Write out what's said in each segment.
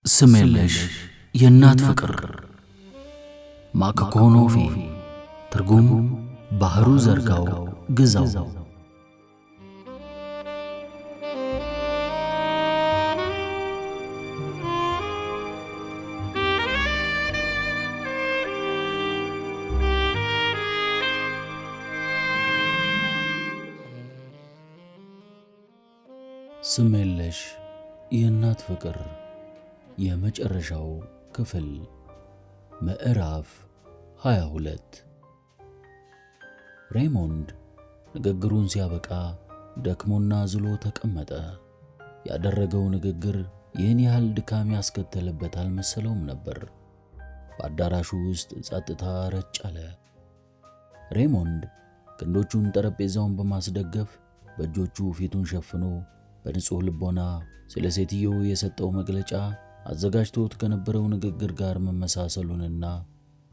ስም የለሽ የእናት ፍቅር ማክኮኖፊ፣ ትርጉም ባህሩ ዘርጋው ግዛው። ስም የለሽ የእናት ፍቅር የመጨረሻው ክፍል፣ ምዕራፍ 22። ሬሞንድ ንግግሩን ሲያበቃ ደክሞና ዝሎ ተቀመጠ። ያደረገው ንግግር ይህን ያህል ድካም ያስከተለበት አልመሰለውም ነበር። በአዳራሹ ውስጥ ጸጥታ ረጭ አለ። ሬሞንድ ክንዶቹን ጠረጴዛውን በማስደገፍ በእጆቹ ፊቱን ሸፍኖ በንጹሕ ልቦና ስለ ሴትየው የሰጠው መግለጫ አዘጋጅቶት ከነበረው ንግግር ጋር መመሳሰሉንና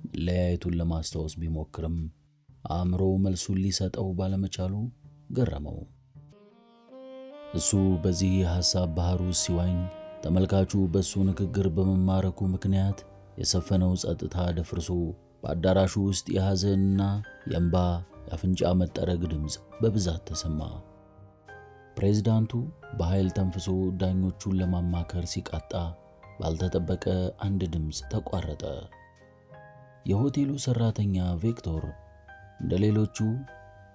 መለያየቱን ለማስታወስ ቢሞክርም አእምሮው መልሱን ሊሰጠው ባለመቻሉ ገረመው። እሱ በዚህ የሐሳብ ባህር ውስጥ ሲዋኝ ተመልካቹ በእሱ ንግግር በመማረኩ ምክንያት የሰፈነው ጸጥታ ደፍርሶ በአዳራሹ ውስጥ የሐዘንና የእንባ የአፍንጫ መጠረግ ድምፅ በብዛት ተሰማ። ፕሬዝዳንቱ በኃይል ተንፍሶ ዳኞቹን ለማማከር ሲቃጣ ባልተጠበቀ አንድ ድምፅ ተቋረጠ። የሆቴሉ ሰራተኛ ቬክቶር እንደ ሌሎቹ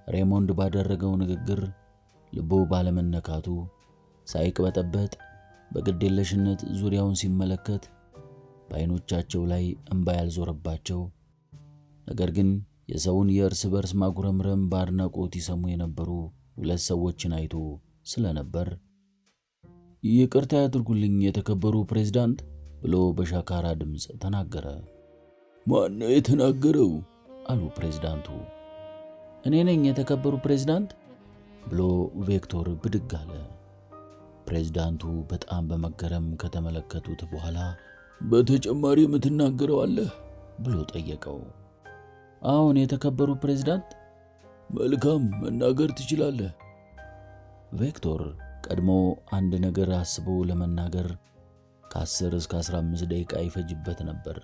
ሬሞንድ ባደረገው ንግግር ልቡ ባለመነካቱ ሳይቅበጠበጥ በግዴለሽነት ዙሪያውን ሲመለከት በዓይኖቻቸው ላይ እንባ ያልዞረባቸው፣ ነገር ግን የሰውን የእርስ በርስ ማጉረምረም በአድናቆት ይሰሙ የነበሩ ሁለት ሰዎችን አይቶ ስለነበር ይቅርታ ያድርጉልኝ የተከበሩ ፕሬዝዳንት ብሎ በሻካራ ድምፅ ተናገረ። ማነው የተናገረው? አሉ ፕሬዝዳንቱ። እኔ ነኝ የተከበሩ ፕሬዝዳንት ብሎ ቬክቶር ብድግ አለ። ፕሬዝዳንቱ በጣም በመገረም ከተመለከቱት በኋላ በተጨማሪ የምትናገረው አለህ? ብሎ ጠየቀው። አዎን የተከበሩ ፕሬዝዳንት። መልካም፣ መናገር ትችላለህ። ቬክቶር ቀድሞ አንድ ነገር አስቦ ለመናገር ከ10 እስከ 15 ደቂቃ ይፈጅበት ነበር።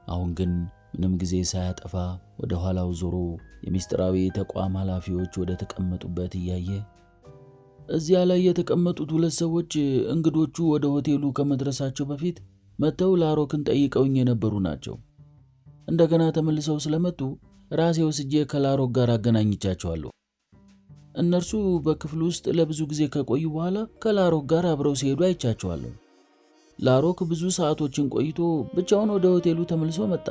አሁን ግን ምንም ጊዜ ሳያጠፋ ወደ ኋላው ዞሮ የሚስጥራዊ ተቋም ኃላፊዎች ወደ ተቀመጡበት እያየ እዚያ ላይ የተቀመጡት ሁለት ሰዎች እንግዶቹ ወደ ሆቴሉ ከመድረሳቸው በፊት መጥተው ላሮክን ጠይቀውኝ የነበሩ ናቸው። እንደገና ተመልሰው ስለመጡ ራሴ ወስጄ ከላሮክ ጋር አገናኝቻቸዋለሁ። እነርሱ በክፍሉ ውስጥ ለብዙ ጊዜ ከቆዩ በኋላ ከላሮክ ጋር አብረው ሲሄዱ አይቻቸዋለሁ። ላሮክ ብዙ ሰዓቶችን ቆይቶ ብቻውን ወደ ሆቴሉ ተመልሶ መጣ።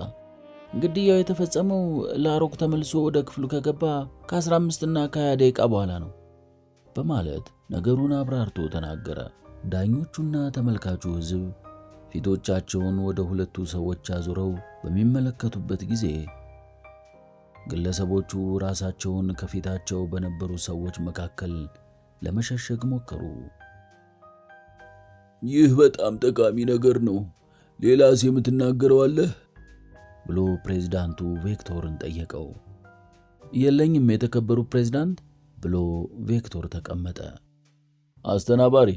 ግድያው የተፈጸመው ላሮክ ተመልሶ ወደ ክፍሉ ከገባ ከ15 እና ከ20 ደቂቃ በኋላ ነው በማለት ነገሩን አብራርቶ ተናገረ። ዳኞቹና ተመልካቹ ሕዝብ ፊቶቻቸውን ወደ ሁለቱ ሰዎች አዙረው በሚመለከቱበት ጊዜ ግለሰቦቹ ራሳቸውን ከፊታቸው በነበሩ ሰዎች መካከል ለመሸሸግ ሞከሩ። ይህ በጣም ጠቃሚ ነገር ነው። ሌላስ የምትናገረው አለህ? ብሎ ፕሬዝዳንቱ ቬክቶርን ጠየቀው። የለኝም የተከበሩ ፕሬዝዳንት ብሎ ቬክቶር ተቀመጠ። አስተናባሪ፣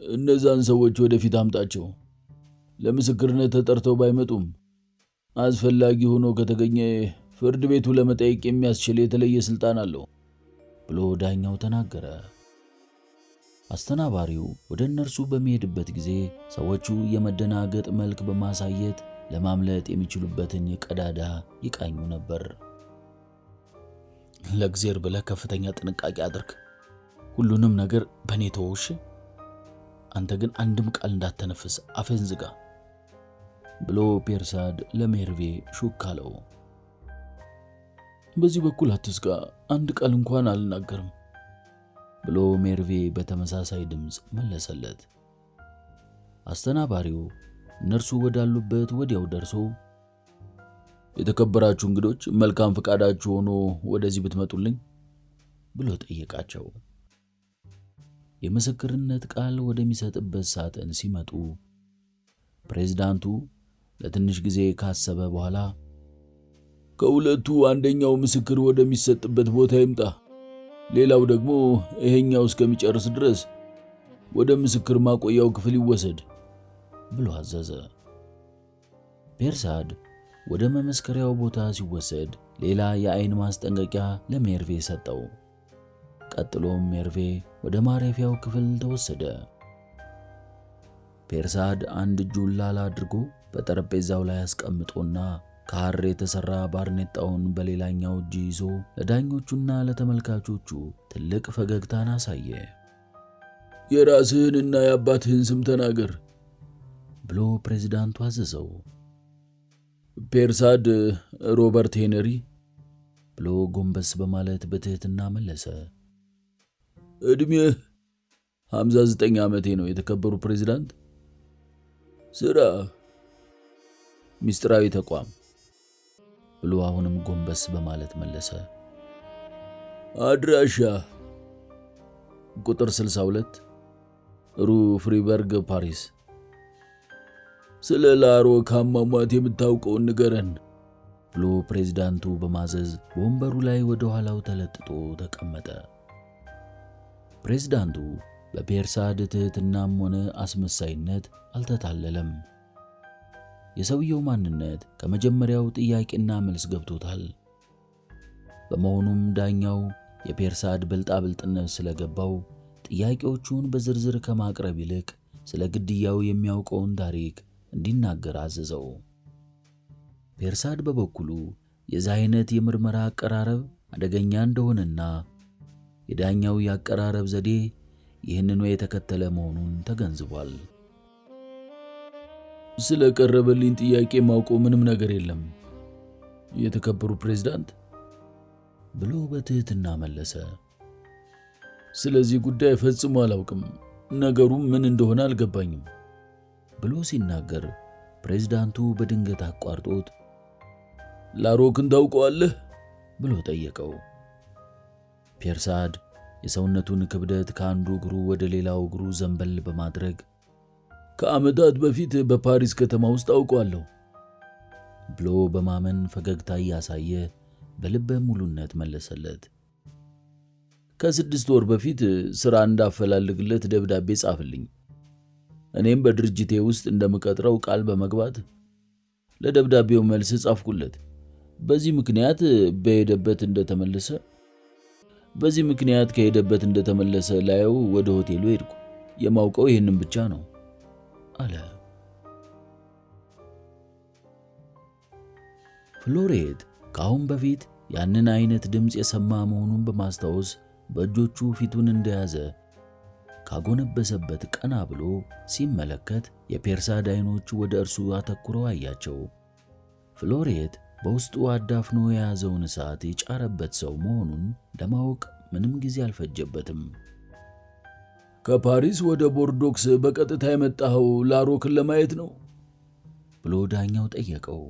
እነዛን ሰዎች ወደፊት አምጣቸው። ለምስክርነት ተጠርተው ባይመጡም አስፈላጊ ሆኖ ከተገኘ ፍርድ ቤቱ ለመጠየቅ የሚያስችል የተለየ ስልጣን አለው ብሎ ዳኛው ተናገረ። አስተናባሪው ወደ እነርሱ በሚሄድበት ጊዜ ሰዎቹ የመደናገጥ መልክ በማሳየት ለማምለጥ የሚችሉበትን ቀዳዳ ይቃኙ ነበር። ለእግዜር ብለህ ከፍተኛ ጥንቃቄ አድርግ። ሁሉንም ነገር በእኔ ተወው። አንተ ግን አንድም ቃል እንዳተነፍስ አፍህን ዝጋ ብሎ ፔርሳድ ለሜርቬ ሹክ አለው። በዚህ በኩል አትስጋ፣ አንድ ቃል እንኳን አልናገርም ብሎ ሜርቬ በተመሳሳይ ድምፅ መለሰለት። አስተናባሪው እነርሱ ወዳሉበት ወዲያው ደርሶ የተከበራችሁ እንግዶች መልካም ፈቃዳችሁ ሆኖ ወደዚህ ብትመጡልኝ ብሎ ጠየቃቸው። የምስክርነት ቃል ወደሚሰጥበት ሳጥን ሲመጡ ፕሬዝዳንቱ ለትንሽ ጊዜ ካሰበ በኋላ ከሁለቱ አንደኛው ምስክር ወደሚሰጥበት ቦታ ይምጣ፣ ሌላው ደግሞ ይሄኛው እስከሚጨርስ ድረስ ወደ ምስክር ማቆያው ክፍል ይወሰድ ብሎ አዘዘ። ፔርሳድ ወደ መመስከሪያው ቦታ ሲወሰድ ሌላ የአይን ማስጠንቀቂያ ለሜርቬ ሰጠው። ቀጥሎም ሜርቬ ወደ ማረፊያው ክፍል ተወሰደ። ፔርሳድ አንድ እጁን ላላ አድርጎ በጠረጴዛው ላይ አስቀምጦና ከሐር የተሠራ ባርኔጣውን በሌላኛው እጅ ይዞ ለዳኞቹና ለተመልካቾቹ ትልቅ ፈገግታን አሳየ። የራስህንና የአባትህን ስም ተናገር ብሎ ፕሬዝዳንቱ አዘዘው። ፔርሳድ ሮበርት ሄነሪ ብሎ ጎንበስ በማለት በትህትና መለሰ። ዕድሜህ? 59 ዓመቴ ነው የተከበሩ ፕሬዝዳንት። ስራ? ሚስጥራዊ ተቋም ብሎ አሁንም ጎንበስ በማለት መለሰ። አድራሻ? ቁጥር 62 ሩ ፍሪበርግ ፓሪስ። ስለ ላሮክ አሟሟት የምታውቀውን ንገረን ብሎ ፕሬዝዳንቱ በማዘዝ በወንበሩ ላይ ወደ ኋላው ተለጥጦ ተቀመጠ። ፕሬዝዳንቱ በፔርሳድ ትህትናም ሆነ አስመሳይነት አልተታለለም። የሰውየው ማንነት ከመጀመሪያው ጥያቄና መልስ ገብቶታል። በመሆኑም ዳኛው የፔርሳድ ብልጣብልጥነት ስለገባው ጥያቄዎቹን በዝርዝር ከማቅረብ ይልቅ ስለ ግድያው የሚያውቀውን ታሪክ እንዲናገር አዘዘው። ፔርሳድ በበኩሉ የዚህ አይነት የምርመራ አቀራረብ አደገኛ እንደሆነና የዳኛው የአቀራረብ ዘዴ ይህንኑ የተከተለ መሆኑን ተገንዝቧል። ስለ ቀረበልኝ ጥያቄ ማውቀው ምንም ነገር የለም የተከበሩ ፕሬዝዳንት ብሎ በትህትና መለሰ። ስለዚህ ጉዳይ ፈጽሞ አላውቅም፣ ነገሩም ምን እንደሆነ አልገባኝም ብሎ ሲናገር ፕሬዝዳንቱ በድንገት አቋርጦት ላሮክን ታውቀዋለህ ብሎ ጠየቀው። ፔርሳድ የሰውነቱን ክብደት ከአንዱ እግሩ ወደ ሌላው እግሩ ዘንበል በማድረግ ከዓመታት በፊት በፓሪስ ከተማ ውስጥ አውቀዋለሁ ብሎ በማመን ፈገግታ እያሳየ በልበ ሙሉነት መለሰለት። ከ6 ወር በፊት ሥራ እንዳፈላልግለት ደብዳቤ ጻፍልኝ። እኔም በድርጅቴ ውስጥ እንደምቀጥረው ቃል በመግባት ለደብዳቤው መልስ ጻፍኩለት። በዚህ ምክንያት በሄደበት እንደተመለሰ በዚህ ምክንያት ከሄደበት እንደተመለሰ ላየው ወደ ሆቴሉ ሄድኩ። የማውቀው ይህንን ብቻ ነው አለ። ፍሎሬት ከአሁን በፊት ያንን አይነት ድምፅ የሰማ መሆኑን በማስታወስ በእጆቹ ፊቱን እንደያዘ ካጎነበሰበት ቀና ብሎ ሲመለከት የፔርሳድ አይኖች ወደ እርሱ አተኩረው አያቸው። ፍሎሬት በውስጡ አዳፍኖ የያዘውን እሳት የጫረበት ሰው መሆኑን ለማወቅ ምንም ጊዜ አልፈጀበትም። ከፓሪስ ወደ ቦርዶክስ በቀጥታ የመጣኸው ላሮክን ለማየት ነው ብሎ ዳኛው ጠየቀው።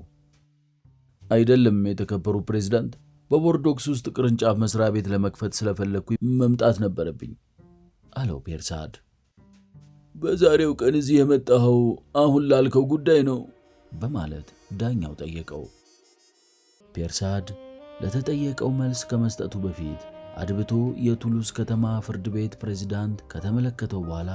አይደለም የተከበሩ ፕሬዝዳንት፣ በቦርዶክስ ውስጥ ቅርንጫፍ መስሪያ ቤት ለመክፈት ስለፈለግኩ መምጣት ነበረብኝ አለው ፔርሳድ። በዛሬው ቀን እዚህ የመጣኸው አሁን ላልከው ጉዳይ ነው በማለት ዳኛው ጠየቀው። ፔርሳድ ለተጠየቀው መልስ ከመስጠቱ በፊት አድብቶ የቱሉስ ከተማ ፍርድ ቤት ፕሬዝዳንት ከተመለከተው በኋላ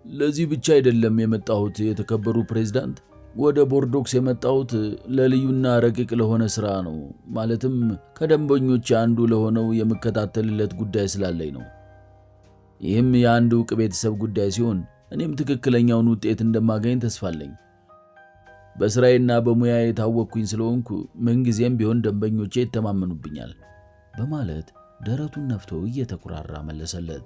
ለዚህ ብቻ አይደለም የመጣሁት የተከበሩ ፕሬዝዳንት፣ ወደ ቦርዶክስ የመጣሁት ለልዩና ረቂቅ ለሆነ ስራ ነው። ማለትም ከደንበኞች አንዱ ለሆነው የምከታተልለት ጉዳይ ስላለኝ ነው። ይህም የአንድ ዕውቅ ቤተሰብ ጉዳይ ሲሆን እኔም ትክክለኛውን ውጤት እንደማገኝ ተስፋ አለኝ። በስራዬና በሙያዬ የታወቅኩኝ ስለሆንኩ ምንጊዜም ቢሆን ደንበኞቼ ይተማመኑብኛል በማለት ደረቱን ነፍቶ እየተኩራራ መለሰለት።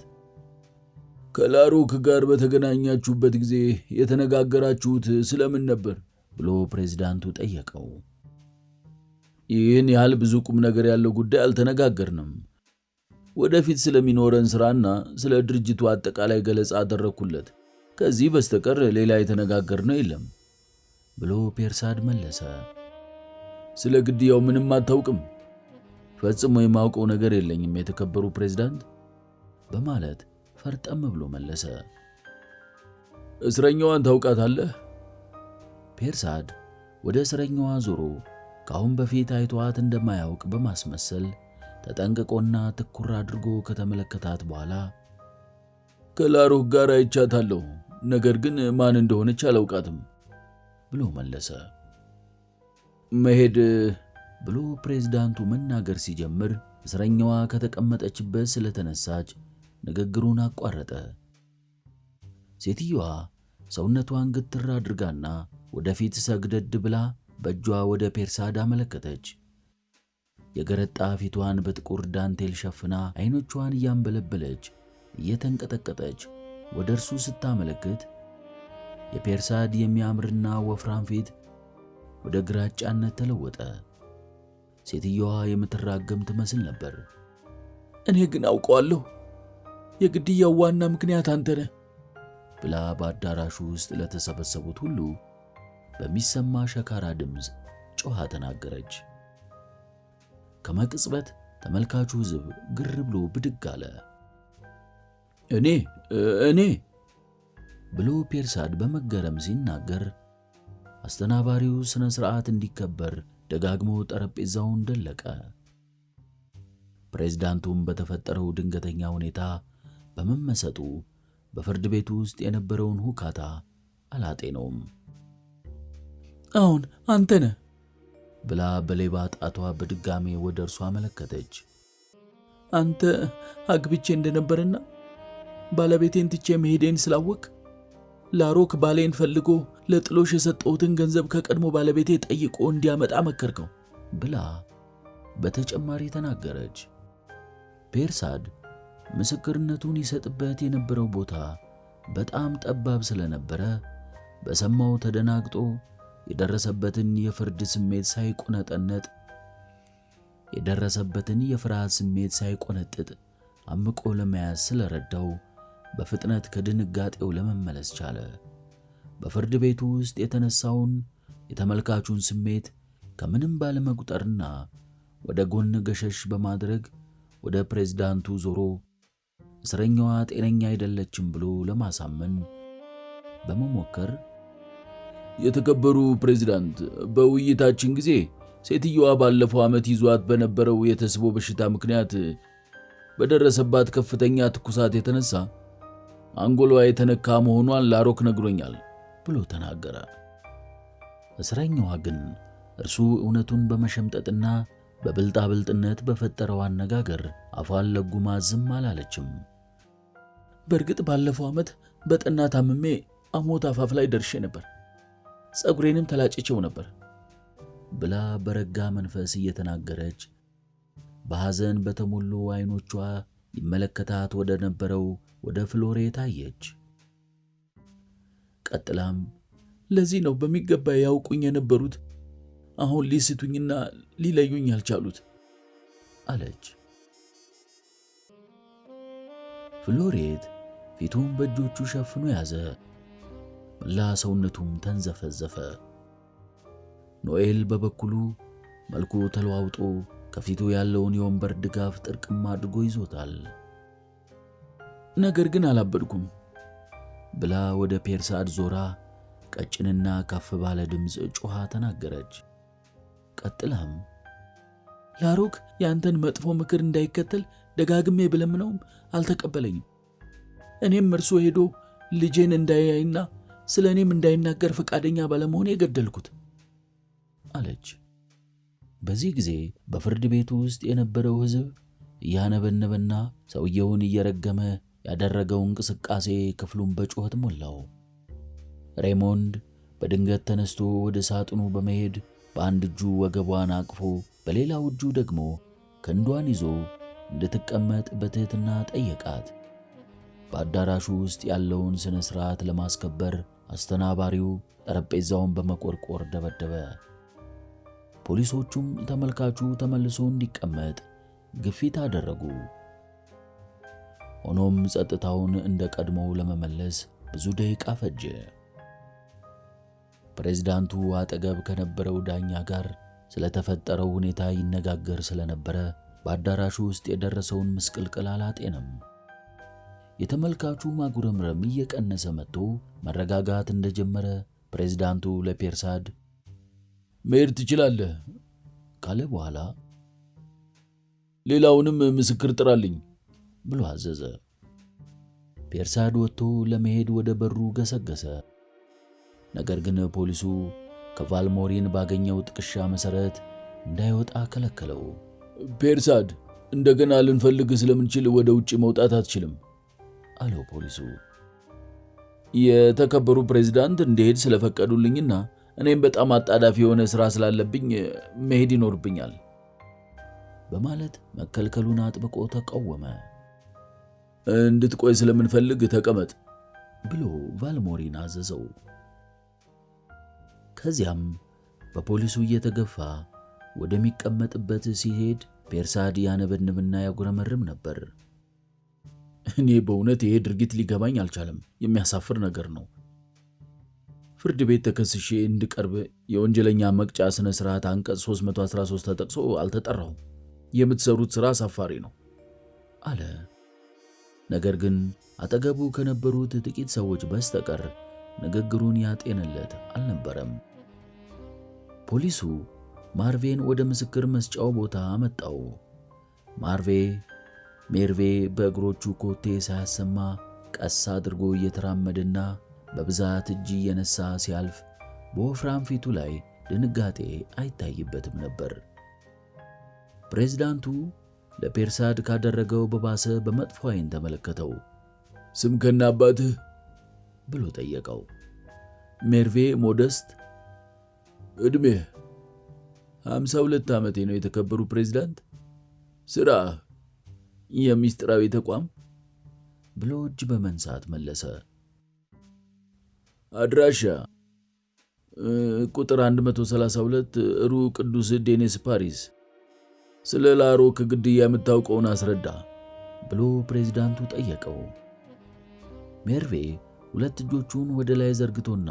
ከላሮክ ጋር በተገናኛችሁበት ጊዜ የተነጋገራችሁት ስለምን ነበር ብሎ ፕሬዝዳንቱ ጠየቀው። ይህን ያህል ብዙ ቁም ነገር ያለው ጉዳይ አልተነጋገርንም። ወደፊት ስለሚኖረን ስራና ስለ ድርጅቱ አጠቃላይ ገለጻ አደረግኩለት። ከዚህ በስተቀር ሌላ የተነጋገርነው የለም ብሎ ፔርሳድ መለሰ። ስለ ግድያው ምንም አታውቅም? ፈጽሞ የማውቀው ነገር የለኝም የተከበሩ ፕሬዝዳንት በማለት ፈርጠም ብሎ መለሰ። እስረኛዋን ታውቃታለህ? ፔርሳድ ወደ እስረኛዋ ዞሮ ከአሁን በፊት አይቷት እንደማያውቅ በማስመሰል ተጠንቅቆና ትኩር አድርጎ ከተመለከታት በኋላ ከላሮክ ጋር አይቻታለሁ። ነገር ግን ማን እንደሆነች አላውቃትም ብሎ መለሰ። መሄድ ብሎ ፕሬዝዳንቱ መናገር ሲጀምር እስረኛዋ ከተቀመጠችበት ስለተነሳች ንግግሩን አቋረጠ። ሴትየዋ ሰውነቷን ግትር አድርጋና ወደፊት ሰግደድ ብላ በእጇ ወደ ፔርሳድ አመለከተች። የገረጣ ፊቷን በጥቁር ዳንቴል ሸፍና አይኖቿን እያንበለበለች እየተንቀጠቀጠች ወደ እርሱ ስታመለክት የፔርሳድ የሚያምርና ወፍራም ፊት ወደ ግራጫነት ተለወጠ። ሴትየዋ የምትራገም ትመስል ነበር። እኔ ግን አውቀዋለሁ፣ የግድያው ዋና ምክንያት አንተ ነህ ብላ በአዳራሹ ውስጥ ለተሰበሰቡት ሁሉ በሚሰማ ሸካራ ድምፅ ጮኻ ተናገረች። ከመቅጽበት ተመልካቹ ሕዝብ ግር ብሎ ብድግ አለ። እኔ እኔ ብሎ ፔርሳድ በመገረም ሲናገር አስተናባሪው ስነ ስርዓት እንዲከበር ደጋግሞ ጠረጴዛውን ደለቀ። ፕሬዝዳንቱም በተፈጠረው ድንገተኛ ሁኔታ በመመሰጡ በፍርድ ቤቱ ውስጥ የነበረውን ሁካታ አላጤነውም። አሁን አንተ ነህ ብላ በሌባ ጣቷ በድጋሜ ወደ እርሱ አመለከተች። አንተ አግብቼ እንደነበርና ባለቤቴን ትቼ መሄዴን ስላወቅ ላሮክ ባሌን ፈልጎ ለጥሎሽ የሰጠሁትን ገንዘብ ከቀድሞ ባለቤቴ ጠይቆ እንዲያመጣ መከርከው ብላ በተጨማሪ ተናገረች። ፔርሳድ ምስክርነቱን ይሰጥበት የነበረው ቦታ በጣም ጠባብ ስለነበረ በሰማው ተደናግጦ የደረሰበትን የፍርድ ስሜት ሳይቆነጠነጥ የደረሰበትን የፍርሃት ስሜት ሳይቆነጥጥ አምቆ ለመያዝ ስለረዳው በፍጥነት ከድንጋጤው ለመመለስ ቻለ። በፍርድ ቤቱ ውስጥ የተነሳውን የተመልካቹን ስሜት ከምንም ባለመቁጠርና ወደ ጎን ገሸሽ በማድረግ ወደ ፕሬዝዳንቱ ዞሮ እስረኛዋ ጤነኛ አይደለችም ብሎ ለማሳመን በመሞከር የተከበሩ ፕሬዝዳንት፣ በውይይታችን ጊዜ ሴትየዋ ባለፈው ዓመት ይዟት በነበረው የተስቦ በሽታ ምክንያት በደረሰባት ከፍተኛ ትኩሳት የተነሳ አንጎሏ የተነካ መሆኗን ላሮክ ነግሮኛል ብሎ ተናገረ። እስረኛዋ ግን እርሱ እውነቱን በመሸምጠጥና በብልጣብልጥነት በፈጠረው አነጋገር አፏን ለጉማ ዝም አላለችም። በእርግጥ ባለፈው ዓመት በጠና ታምሜ አሞት አፋፍ ላይ ደርሼ ነበር፣ ጸጉሬንም ተላጭቼው ነበር ብላ በረጋ መንፈስ እየተናገረች በሐዘን በተሞሉ አይኖቿ ይመለከታት ወደ ነበረው ወደ ፍሎሬ ታየች። ቀጥላም ለዚህ ነው በሚገባ ያውቁኝ የነበሩት አሁን ሊስቱኝና ሊለዩኝ ያልቻሉት አለች። ፍሎሬት ፊቱን በእጆቹ ሸፍኖ ያዘ። መላ ሰውነቱም ተንዘፈዘፈ። ኖኤል በበኩሉ መልኩ ተለዋውጦ ከፊቱ ያለውን የወንበር ድጋፍ ጥርቅም አድርጎ ይዞታል። ነገር ግን አላበድኩም ብላ ወደ ፔርሳድ ዞራ ቀጭንና ከፍ ባለ ድምፅ ጮኻ ተናገረች። ቀጥላም ላሮክ ያንተን መጥፎ ምክር እንዳይከተል ደጋግሜ ብለምነውም አልተቀበለኝም። እኔም እርሱ ሄዶ ልጄን እንዳያይና ስለ እኔም እንዳይናገር ፈቃደኛ ባለመሆኔ የገደልኩት አለች። በዚህ ጊዜ በፍርድ ቤቱ ውስጥ የነበረው ሕዝብ እያነበነበና ሰውየውን እየረገመ ያደረገው እንቅስቃሴ ክፍሉን በጩኸት ሞላው። ሬሞንድ በድንገት ተነስቶ ወደ ሳጥኑ በመሄድ በአንድ እጁ ወገቧን አቅፎ በሌላው እጁ ደግሞ ክንዷን ይዞ እንድትቀመጥ በትሕትና ጠየቃት። በአዳራሹ ውስጥ ያለውን ሥነ ሥርዓት ለማስከበር አስተናባሪው ጠረጴዛውን በመቆርቆር ደበደበ። ፖሊሶቹም ተመልካቹ ተመልሶ እንዲቀመጥ ግፊት አደረጉ። ሆኖም ጸጥታውን እንደ ቀድሞው ለመመለስ ብዙ ደቂቃ ፈጀ። ፕሬዝዳንቱ አጠገብ ከነበረው ዳኛ ጋር ስለተፈጠረው ሁኔታ ይነጋገር ስለነበረ በአዳራሹ ውስጥ የደረሰውን ምስቅልቅል አላጤነም። የተመልካቹ ማጉረምረም እየቀነሰ መጥቶ መረጋጋት እንደጀመረ ፕሬዝዳንቱ ለፔርሳድ መሄድ ትችላለህ ካለ በኋላ ሌላውንም ምስክር ጥራልኝ ብሎ አዘዘ። ፔርሳድ ወጥቶ ለመሄድ ወደ በሩ ገሰገሰ። ነገር ግን ፖሊሱ ከቫልሞሪን ባገኘው ጥቅሻ መሰረት እንዳይወጣ ከለከለው። ፔርሳድ፣ እንደገና ልንፈልግ ስለምንችል ወደ ውጭ መውጣት አትችልም አለው ፖሊሱ። የተከበሩ ፕሬዝዳንት እንድሄድ ስለፈቀዱልኝና እኔም በጣም አጣዳፊ የሆነ ስራ ስላለብኝ መሄድ ይኖርብኛል በማለት መከልከሉን አጥብቆ ተቃወመ። እንድትቆይ ስለምንፈልግ ተቀመጥ ብሎ ቫልሞሪን አዘዘው። ከዚያም በፖሊሱ እየተገፋ ወደሚቀመጥበት ሲሄድ ፔርሳድ ያነበንብና ያጉረመርም ነበር። እኔ በእውነት ይሄ ድርጊት ሊገባኝ አልቻለም። የሚያሳፍር ነገር ነው። ፍርድ ቤት ተከስሼ እንድቀርብ የወንጀለኛ መቅጫ ስነ ስርዓት አንቀጽ 313 ተጠቅሶ አልተጠራሁም። የምትሰሩት ስራ አሳፋሪ ነው አለ። ነገር ግን አጠገቡ ከነበሩት ጥቂት ሰዎች በስተቀር ንግግሩን ያጤንለት አልነበረም። ፖሊሱ ማርቬን ወደ ምስክር መስጫው ቦታ አመጣው። ማርቬ ሜርቬ በእግሮቹ ኮቴ ሳያሰማ ቀስ አድርጎ እየተራመደና በብዛት እጅ እየነሳ ሲያልፍ በወፍራም ፊቱ ላይ ድንጋጤ አይታይበትም ነበር። ፕሬዝዳንቱ ለፔርሳድ ካደረገው በባሰ በመጥፎ ዓይን ተመለከተው። ስምህን አባትህ ብሎ ጠየቀው። ሜርቬ ሞደስት። ዕድሜህ? 52 ዓመቴ ነው የተከበሩ ፕሬዝዳንት። ስራ? የሚስጥራዊ ተቋም ብሎ እጅ በመንሳት መለሰ። አድራሻ? ቁጥር 132 ሩ ቅዱስ ዴኔስ ፓሪስ። ስለ ላሮክ ግድያ የምታውቀውን አስረዳ ብሎ ፕሬዝዳንቱ ጠየቀው። ሜርቬ ሁለት እጆቹን ወደ ላይ ዘርግቶና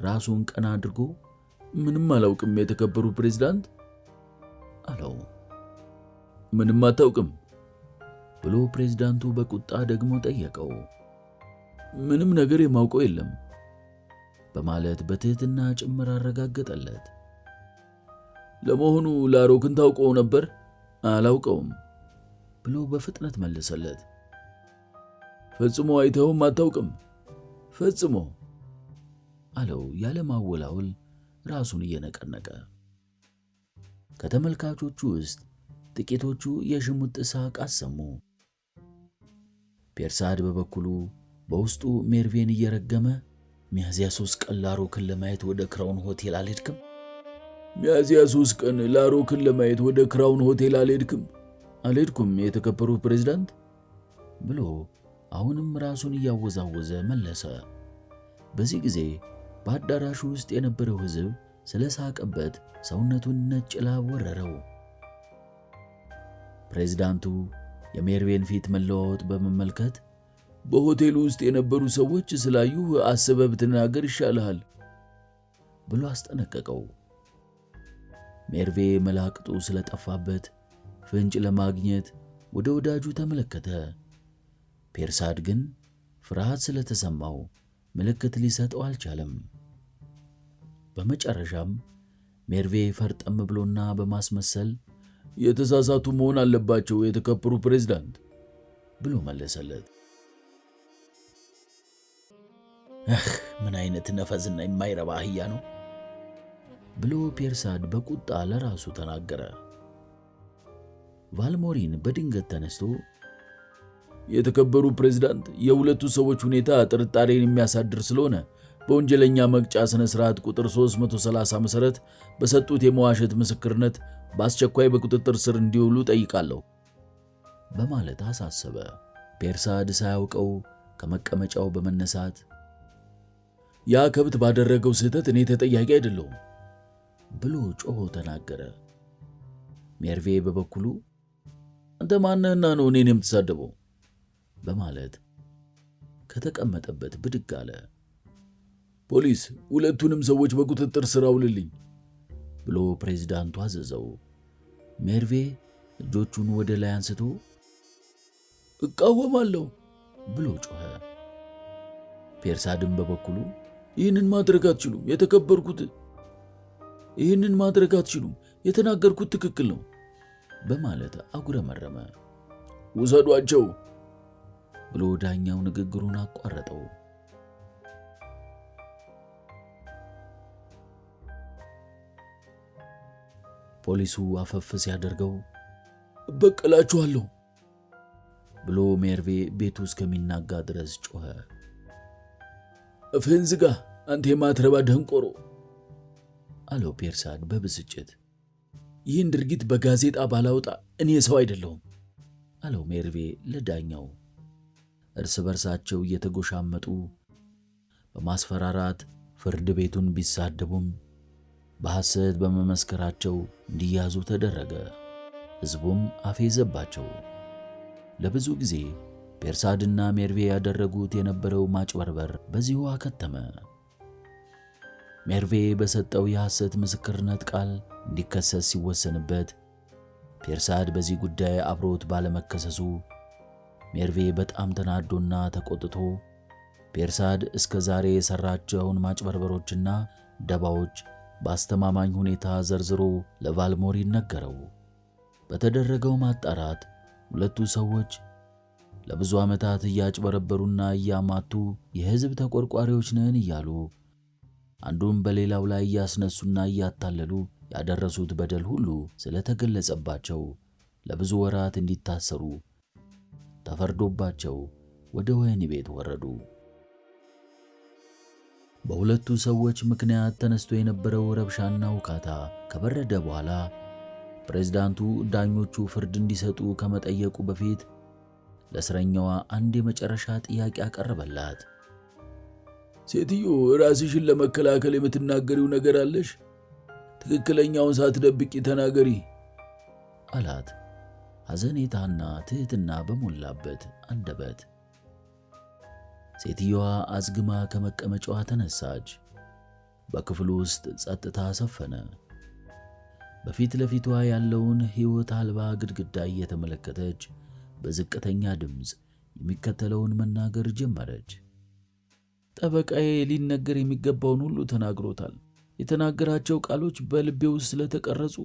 ራሱን ቀና አድርጎ ምንም አላውቅም የተከበሩ ፕሬዝዳንት አለው። ምንም አታውቅም ብሎ ፕሬዝዳንቱ በቁጣ ደግሞ ጠየቀው። ምንም ነገር የማውቀው የለም በማለት በትህትና ጭምር አረጋገጠለት። ለመሆኑ ላሮክን ታውቀው ነበር? አላውቀውም ብሎ በፍጥነት መለሰለት። ፈጽሞ አይተውም አታውቅም? ፈጽሞ አለው ያለማወላወል ራሱን እየነቀነቀ። ከተመልካቾቹ ውስጥ ጥቂቶቹ የሽሙጥ ሳቅ አሰሙ። ፔርሳድ በበኩሉ በውስጡ ሜርቬን እየረገመ ሚያዝያ 3 ቀን ላሮክን ለማየት ወደ ክራውን ሆቴል አልሄድክም? ሚያዝያ 3 ቀን ላሮክን ለማየት ወደ ክራውን ሆቴል አልሄድክም? አልሄድኩም የተከበሩ ፕሬዝዳንት ብሎ አሁንም ራሱን እያወዛወዘ መለሰ። በዚህ ጊዜ በአዳራሹ ውስጥ የነበረው ሕዝብ ስለሳቀበት ሰውነቱን ነጭ ላብ ወረረው። ፕሬዝዳንቱ የሜርቬን ፊት መለዋወጥ በመመልከት በሆቴሉ ውስጥ የነበሩ ሰዎች ስላዩ አስበህ ብትናገር ይሻልሃል ብሎ አስጠነቀቀው። ሜርቬ መላቅጡ ስለጠፋበት ፍንጭ ለማግኘት ወደ ወዳጁ ተመለከተ። ፔርሳድ ግን ፍርሃት ስለተሰማው ምልክት ሊሰጠው አልቻለም። በመጨረሻም ሜርቬ ፈርጠም ብሎና በማስመሰል የተሳሳቱ መሆን አለባቸው የተከበሩ ፕሬዝዳንት ብሎ መለሰለት። ምን አይነት ነፈዝና የማይረባ አህያ ነው ብሎ ፔርሳድ በቁጣ ለራሱ ተናገረ። ቫልሞሪን በድንገት ተነስቶ የተከበሩ ፕሬዝዳንት፣ የሁለቱ ሰዎች ሁኔታ ጥርጣሬን የሚያሳድር ስለሆነ በወንጀለኛ መቅጫ ስነ ስርዓት ቁጥር 330 መሰረት በሰጡት የመዋሸት ምስክርነት በአስቸኳይ በቁጥጥር ስር እንዲውሉ ጠይቃለሁ በማለት አሳሰበ። ፔርሳድ ሳያውቀው ከመቀመጫው በመነሳት ያ ከብት ባደረገው ስህተት እኔ ተጠያቂ አይደለሁም ብሎ ጮሆ ተናገረ። ሜርቬ በበኩሉ አንተ ማነህና ነው እኔን የምትሳደበው በማለት ከተቀመጠበት ብድግ አለ። ፖሊስ፣ ሁለቱንም ሰዎች በቁጥጥር ስር አውልልኝ ብሎ ፕሬዝዳንቱ አዘዘው። ሜርቬ እጆቹን ወደ ላይ አንስቶ እቃወማለሁ ብሎ ጮኸ። ፔርሳድም በበኩሉ ይህንን ማድረግ አትችሉም፣ የተከበርኩት ይህንን ማድረግ አትችሉም፣ የተናገርኩት ትክክል ነው በማለት አጉረመረመ። ውሰዷቸው ብሎ ዳኛው ንግግሩን አቋረጠው። ፖሊሱ አፈፍ ሲያደርገው እበቀላችኋለሁ ብሎ ሜርቬ ቤቱ እስከሚናጋ ድረስ ጮኸ። አፍህን ዝጋ አንተ የማትረባ ደንቆሮ አለው ፔርሳድ በብስጭት። ይህን ድርጊት በጋዜጣ ባላወጣ እኔ ሰው አይደለሁም አለው ሜርቬ ለዳኛው። እርስ በርሳቸው እየተጎሻመጡ በማስፈራራት ፍርድ ቤቱን ቢሳደቡም በሐሰት በመመስከራቸው እንዲያዙ ተደረገ። ሕዝቡም አፌዘባቸው። ለብዙ ጊዜ ፔርሳድና ሜርቬ ያደረጉት የነበረው ማጭበርበር በዚሁ አከተመ። ሜርቬ በሰጠው የሐሰት ምስክርነት ቃል እንዲከሰስ ሲወሰንበት፣ ፔርሳድ በዚህ ጉዳይ አብሮት ባለመከሰሱ ሜርቬ በጣም ተናዶና ተቆጥቶ ፔርሳድ እስከ ዛሬ የሠራቸውን ማጭበርበሮችና ደባዎች በአስተማማኝ ሁኔታ ዘርዝሮ ለቫልሞሪ ነገረው። በተደረገው ማጣራት ሁለቱ ሰዎች ለብዙ ዓመታት እያጭበረበሩና እያማቱ የሕዝብ ተቆርቋሪዎች ነን እያሉ አንዱን በሌላው ላይ እያስነሱና እያታለሉ ያደረሱት በደል ሁሉ ስለተገለጸባቸው ለብዙ ወራት እንዲታሰሩ ተፈርዶባቸው ወደ ወህኒ ቤት ወረዱ። በሁለቱ ሰዎች ምክንያት ተነስቶ የነበረው ረብሻና ውካታ ከበረደ በኋላ ፕሬዝዳንቱ ዳኞቹ ፍርድ እንዲሰጡ ከመጠየቁ በፊት ለእስረኛዋ አንድ የመጨረሻ ጥያቄ አቀረበላት። ሴትዮ፣ ራስሽን ለመከላከል የምትናገሪው ነገር አለሽ? ትክክለኛውን ሳትደብቂ ተናገሪ አላት፣ ሐዘኔታና ትሕትና በሞላበት አንደበት። ሴትየዋ አዝግማ ከመቀመጫዋ ተነሳች። በክፍሉ ውስጥ ጸጥታ ሰፈነ። በፊት ለፊቷ ያለውን ሕይወት አልባ ግድግዳ እየተመለከተች በዝቅተኛ ድምፅ የሚከተለውን መናገር ጀመረች። ጠበቃዬ ሊነገር የሚገባውን ሁሉ ተናግሮታል። የተናገራቸው ቃሎች በልቤ ውስጥ ስለተቀረጹ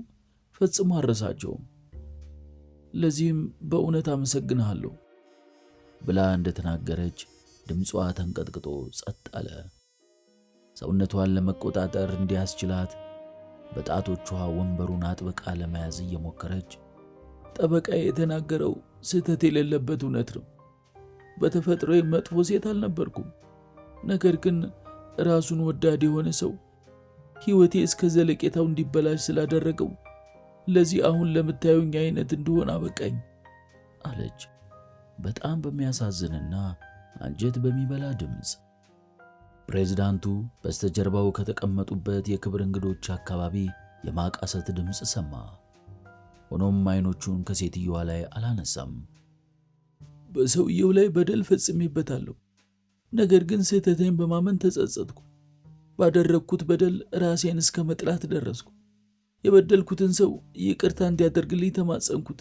ፈጽሞ አልረሳቸውም። ለዚህም በእውነት አመሰግንሃለሁ ብላ እንደተናገረች ድምጿ ተንቀጥቅጦ ጸጥ አለ። ሰውነቷን ለመቆጣጠር እንዲያስችላት በጣቶቿ ወንበሩን አጥብቃ ለመያዝ እየሞከረች ጠበቃዬ የተናገረው ስህተት የሌለበት እውነት ነው። በተፈጥሮዬ መጥፎ ሴት አልነበርኩም። ነገር ግን ራሱን ወዳድ የሆነ ሰው ሕይወቴ እስከ ዘለቄታው እንዲበላሽ ስላደረገው ለዚህ አሁን ለምታዩኝ አይነት እንደሆነ አበቃኝ አለች በጣም በሚያሳዝንና አንጀት በሚበላ ድምፅ። ፕሬዝዳንቱ በስተጀርባው ከተቀመጡበት የክብር እንግዶች አካባቢ የማቃሰት ድምፅ ሰማ። ሆኖም አይኖቹን ከሴትየዋ ላይ አላነሳም። በሰውየው ላይ በደል ፈጽሜበታለሁ። ነገር ግን ስህተቴን በማመን ተጸጸትኩ። ባደረግኩት በደል ራሴን እስከ መጥላት ደረስኩ። የበደልኩትን ሰው ይቅርታ እንዲያደርግልኝ ተማጸንኩት።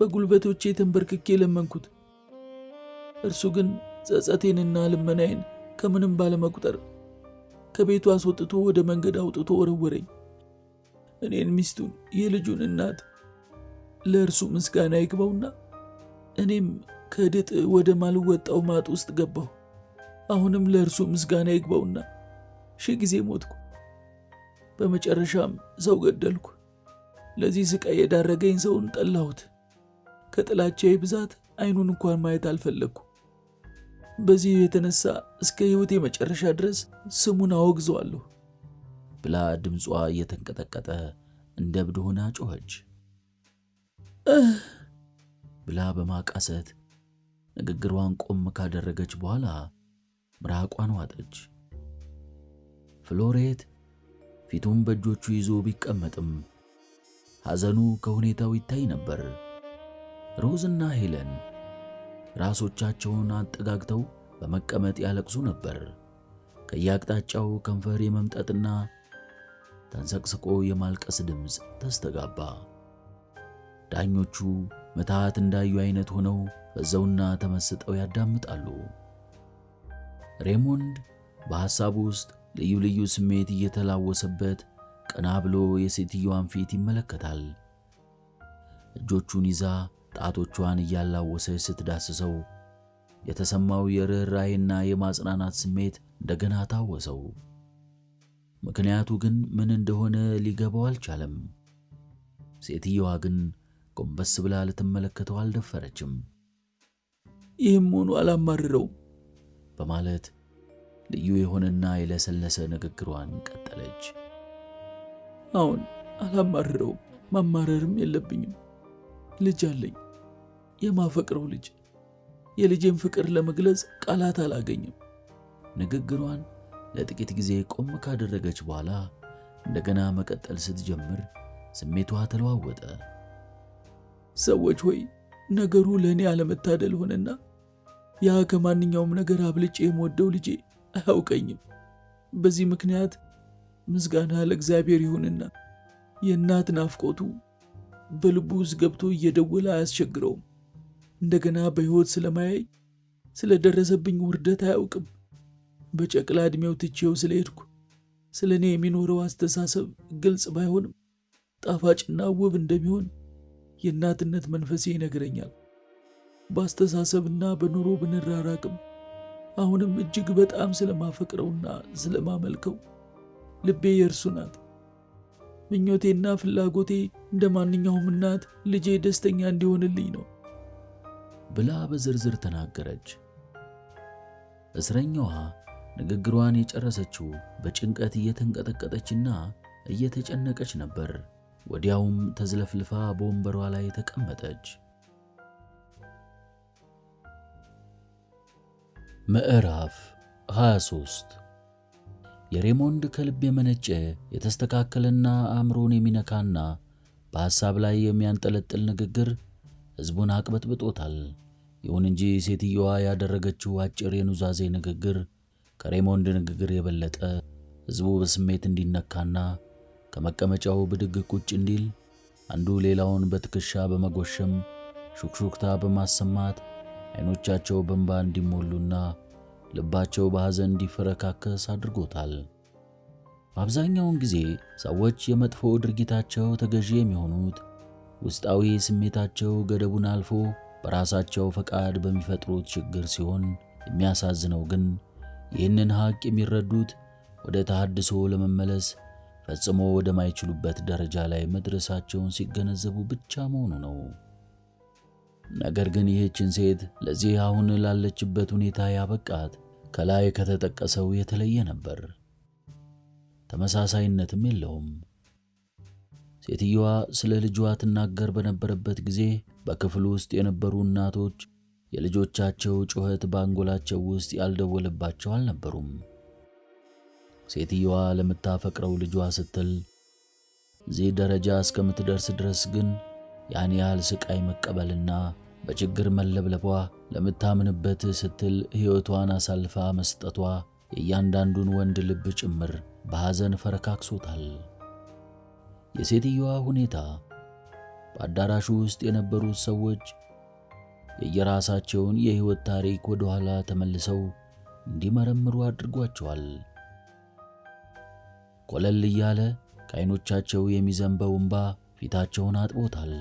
በጉልበቶቼ ተንበርክኬ ለመንኩት። እርሱ ግን ጸጸቴንና ልመናዬን ከምንም ባለመቁጠር ከቤቱ አስወጥቶ ወደ መንገድ አውጥቶ ወረወረኝ። እኔን ሚስቱን፣ የልጁን እናት። ለእርሱ ምስጋና ይግባውና እኔም ከድጥ ወደ ማልወጣው ማጥ ውስጥ ገባሁ። አሁንም ለእርሱ ምስጋና ይግባውና 1000 ጊዜ ሞትኩ። በመጨረሻም ሰው ገደልኩ። ለዚህ ስቃይ የዳረገኝ ሰውን ጠላሁት። ከጥላቻዬ ብዛት አይኑን እንኳን ማየት አልፈለግኩ። በዚህ የተነሳ እስከ ሕይወቴ መጨረሻ ድረስ ስሙን አወግዘዋለሁ ብላ ድምጿ እየተንቀጠቀጠ እንደ እብድ ሆና ጮኸች። ብላ በማቃሰት ንግግሯን ቆም ካደረገች በኋላ ምራቋን ዋጠች። ፍሎሬት ፊቱን በእጆቹ ይዞ ቢቀመጥም ሐዘኑ ከሁኔታው ይታይ ነበር። ሮዝና ሄለን ራሶቻቸውን አጠጋግተው በመቀመጥ ያለቅሱ ነበር። ከየአቅጣጫው ከንፈር የመምጠጥና ተንሰቅስቆ የማልቀስ ድምፅ ተስተጋባ። ዳኞቹ ምትሃት እንዳዩ አይነት ሆነው በዘውና ተመስጠው ያዳምጣሉ። ሬሞንድ በሐሳቡ ውስጥ ልዩ ልዩ ስሜት እየተላወሰበት ቀና ብሎ የሴትዮዋን ፊት ይመለከታል። እጆቹን ይዛ ጣቶቿን እያላወሰች ስትዳስሰው የተሰማው የርኅራኄና የማጽናናት ስሜት እንደገና ታወሰው። ምክንያቱ ግን ምን እንደሆነ ሊገባው አልቻለም። ሴትየዋ ግን ጎንበስ ብላ ልትመለከተው አልደፈረችም። ይህም ሆኖ አላማርረውም በማለት ልዩ የሆነና የለሰለሰ ንግግሯን ቀጠለች። አሁን አላማርረውም፣ ማማረርም የለብኝም። ልጅ አለኝ፣ የማፈቅረው ልጅ። የልጄን ፍቅር ለመግለጽ ቃላት አላገኝም። ንግግሯን ለጥቂት ጊዜ ቆም ካደረገች በኋላ እንደገና መቀጠል ስትጀምር ስሜቷ ተለዋወጠ። ሰዎች ሆይ፣ ነገሩ ለእኔ አለመታደል ሆነና ያ ከማንኛውም ነገር አብልጬ የምወደው ልጄ አያውቀኝም። በዚህ ምክንያት ምስጋና ለእግዚአብሔር ይሁንና የእናት ናፍቆቱ በልቡ ውስጥ ገብቶ እየደወለ አያስቸግረውም። እንደገና በሕይወት ስለማያይ ስለደረሰብኝ ውርደት አያውቅም። በጨቅላ ዕድሜው ትቼው ስለሄድኩ ስለ እኔ የሚኖረው አስተሳሰብ ግልጽ ባይሆንም ጣፋጭና ውብ እንደሚሆን የእናትነት መንፈሴ ይነግረኛል። በአስተሳሰብና በኑሮ ብንራራቅም አሁንም እጅግ በጣም ስለማፈቅረውና ስለማመልከው ልቤ የእርሱ ናት። ምኞቴና ፍላጎቴ እንደ ማንኛውም እናት ልጄ ደስተኛ እንዲሆንልኝ ነው ብላ በዝርዝር ተናገረች። እስረኛዋ ንግግሯን የጨረሰችው በጭንቀት እየተንቀጠቀጠችና እየተጨነቀች ነበር። ወዲያውም ተዝለፍልፋ በወንበሯ ላይ ተቀመጠች። ምዕራፍ 23 የሬሞንድ ከልብ የመነጨ የተስተካከለና አእምሮን የሚነካና በሐሳብ ላይ የሚያንጠለጥል ንግግር ሕዝቡን አቅበጥብጦታል። ይሁን እንጂ ሴትየዋ ያደረገችው አጭር የኑዛዜ ንግግር ከሬሞንድ ንግግር የበለጠ ሕዝቡ በስሜት እንዲነካና ከመቀመጫው ብድግ ቁጭ እንዲል፣ አንዱ ሌላውን በትከሻ በመጎሸም ሹክሹክታ በማሰማት አይኖቻቸው በእንባ እንዲሞሉና ልባቸው በሐዘን እንዲፈረካከስ አድርጎታል። አብዛኛውን ጊዜ ሰዎች የመጥፎ ድርጊታቸው ተገዢ የሚሆኑት ውስጣዊ ስሜታቸው ገደቡን አልፎ በራሳቸው ፈቃድ በሚፈጥሩት ችግር ሲሆን፣ የሚያሳዝነው ግን ይህንን ሐቅ የሚረዱት ወደ ተሐድሶ ለመመለስ ፈጽሞ ወደማይችሉበት ደረጃ ላይ መድረሳቸውን ሲገነዘቡ ብቻ መሆኑ ነው። ነገር ግን ይህችን ሴት ለዚህ አሁን ላለችበት ሁኔታ ያበቃት ከላይ ከተጠቀሰው የተለየ ነበር። ተመሳሳይነትም የለውም። ሴትየዋ ስለ ልጇ ትናገር በነበረበት ጊዜ በክፍሉ ውስጥ የነበሩ እናቶች የልጆቻቸው ጩኸት በአንጎላቸው ውስጥ ያልደወለባቸው አልነበሩም። ሴትየዋ ለምታፈቅረው ልጇ ስትል እዚህ ደረጃ እስከምትደርስ ድረስ ግን ያን ያህል ስቃይ መቀበልና በችግር መለብለቧ፣ ለምታምንበት ስትል ሕይወቷን አሳልፋ መስጠቷ የእያንዳንዱን ወንድ ልብ ጭምር በሐዘን ፈረካክሶታል። የሴትየዋ ሁኔታ በአዳራሹ ውስጥ የነበሩት ሰዎች የየራሳቸውን የሕይወት ታሪክ ወደ ኋላ ተመልሰው እንዲመረምሩ አድርጓቸዋል። ኮለል እያለ ከዓይኖቻቸው የሚዘንበው እንባ ፊታቸውን አጥቦታል።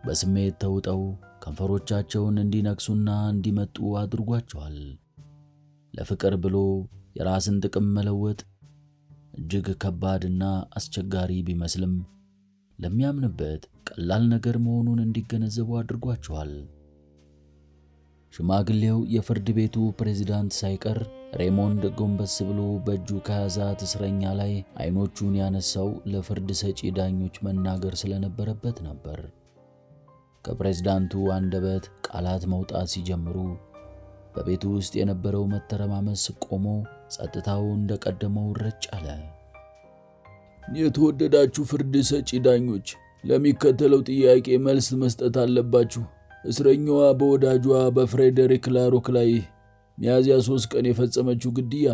በስሜት ተውጠው ከንፈሮቻቸውን እንዲነክሱና እንዲመጡ አድርጓቸዋል። ለፍቅር ብሎ የራስን ጥቅም መለወጥ እጅግ ከባድና አስቸጋሪ ቢመስልም ለሚያምንበት ቀላል ነገር መሆኑን እንዲገነዘቡ አድርጓቸዋል። ሽማግሌው የፍርድ ቤቱ ፕሬዝዳንት ሳይቀር ሬሞንድ ጎንበስ ብሎ በእጁ ከያዛት እስረኛ ላይ አይኖቹን ያነሳው ለፍርድ ሰጪ ዳኞች መናገር ስለነበረበት ነበር። ከፕሬዝዳንቱ አንደበት ቃላት መውጣት ሲጀምሩ በቤቱ ውስጥ የነበረው መተረማመስ ቆሞ ጸጥታው እንደቀደመው ረጭ አለ። የተወደዳችሁ ፍርድ ሰጪ ዳኞች፣ ለሚከተለው ጥያቄ መልስ መስጠት አለባችሁ። እስረኛዋ በወዳጇ በፍሬዴሪክ ላሮክ ላይ ሚያዝያ 3 ቀን የፈጸመችው ግድያ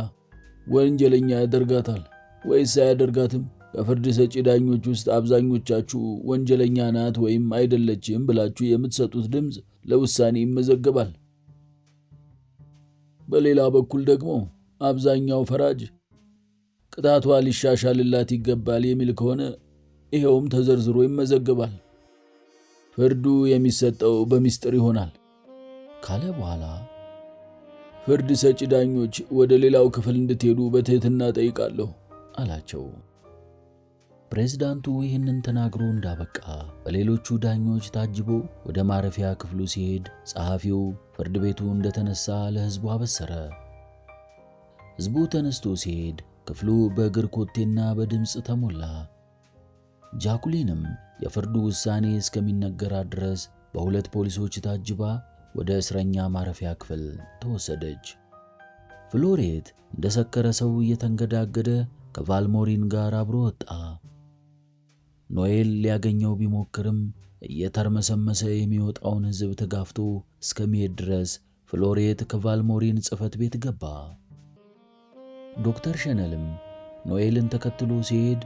ወንጀለኛ ያደርጋታል ወይስ አያደርጋትም? ከፍርድ ሰጪ ዳኞች ውስጥ አብዛኞቻችሁ ወንጀለኛ ናት ወይም አይደለችም ብላችሁ የምትሰጡት ድምፅ ለውሳኔ ይመዘገባል። በሌላ በኩል ደግሞ አብዛኛው ፈራጅ ቅጣቷ ሊሻሻልላት ይገባል የሚል ከሆነ ይኸውም ተዘርዝሮ ይመዘገባል። ፍርዱ የሚሰጠው በሚስጥር ይሆናል። ካለ በኋላ ፍርድ ሰጪ ዳኞች ወደ ሌላው ክፍል እንድትሄዱ በትህትና ጠይቃለሁ አላቸው። ፕሬዝዳንቱ ይህንን ተናግሮ እንዳበቃ በሌሎቹ ዳኞች ታጅቦ ወደ ማረፊያ ክፍሉ ሲሄድ ጸሐፊው ፍርድ ቤቱ እንደተነሳ ለሕዝቡ አበሰረ። ሕዝቡ ተነስቶ ሲሄድ ክፍሉ በእግር ኮቴና በድምፅ ተሞላ። ጃኩሊንም የፍርዱ ውሳኔ እስከሚነገራት ድረስ በሁለት ፖሊሶች ታጅባ ወደ እስረኛ ማረፊያ ክፍል ተወሰደች። ፍሎሬት እንደሰከረ ሰው እየተንገዳገደ ከቫልሞሪን ጋር አብሮ ወጣ። ኖኤል ሊያገኘው ቢሞክርም እየተርመሰመሰ የሚወጣውን ሕዝብ ተጋፍቶ እስከሚሄድ ድረስ ፍሎሬት ከቫልሞሪን ጽሕፈት ቤት ገባ። ዶክተር ሸነልም ኖኤልን ተከትሎ ሲሄድ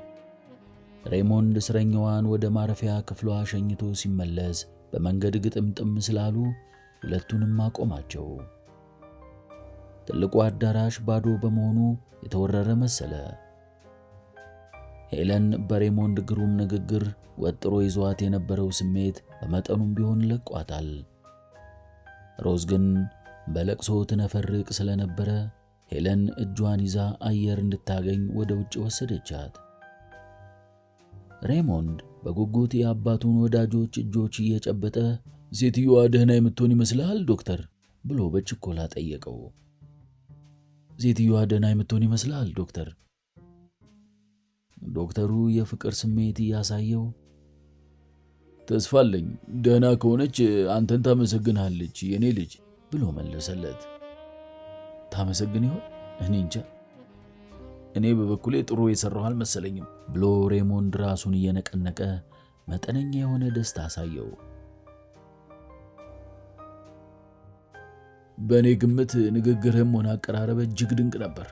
ሬሞንድ እስረኛዋን ወደ ማረፊያ ክፍሏ ሸኝቶ ሲመለስ በመንገድ ግጥምጥም ስላሉ ሁለቱንም አቆማቸው። ትልቁ አዳራሽ ባዶ በመሆኑ የተወረረ መሰለ። ሄለን በሬሞንድ ግሩም ንግግር ወጥሮ ይዟት የነበረው ስሜት በመጠኑም ቢሆን ለቋታል። ሮዝ ግን በለቅሶ ትነፈርቅ ስለነበረ ሄለን እጇን ይዛ አየር እንድታገኝ ወደ ውጭ ወሰደቻት። ሬሞንድ በጉጉት የአባቱን ወዳጆች እጆች እየጨበጠ ሴትዮዋ ደህና የምትሆን ይመስልሃል ዶክተር? ብሎ በችኮላ ጠየቀው። ሴትዮዋ ደህና የምትሆን ይመስልሃል ዶክተር? ዶክተሩ የፍቅር ስሜት እያሳየው ተስፋ አለኝ፣ ደህና ከሆነች አንተን ታመሰግንሃለች የኔ ልጅ ብሎ መለሰለት። ታመሰግን ይሆን? እኔ እንጃ። እኔ በበኩሌ ጥሩ የሰራሁ አልመሰለኝም ብሎ ሬሞንድ ራሱን እየነቀነቀ መጠነኛ የሆነ ደስታ አሳየው። በእኔ ግምት ንግግርህም ሆነ አቀራረብ እጅግ ድንቅ ነበር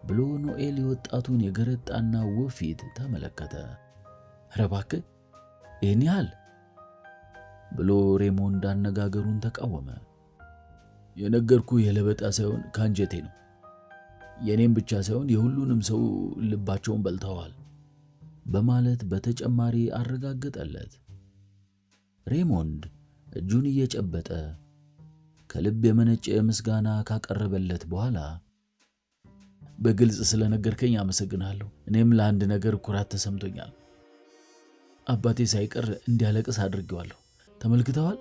ብሎ ኖኤል የወጣቱን የገረጣና ውብ ፊት ተመለከተ። ኧረ እባክህ ይህን ያህል ብሎ ሬሞንድ አነጋገሩን ተቃወመ። የነገርኩህ የለበጣ ሳይሆን ከአንጀቴ ነው። የኔም ብቻ ሳይሆን የሁሉንም ሰው ልባቸውን በልተዋል በማለት በተጨማሪ አረጋገጠለት። ሬሞንድ እጁን እየጨበጠ ከልብ የመነጨ ምስጋና ካቀረበለት በኋላ በግልጽ ስለነገርከኝ አመሰግናለሁ። እኔም ለአንድ ነገር ኩራት ተሰምቶኛል። አባቴ ሳይቀር እንዲያለቅስ አድርጌዋለሁ። ተመልክተዋል።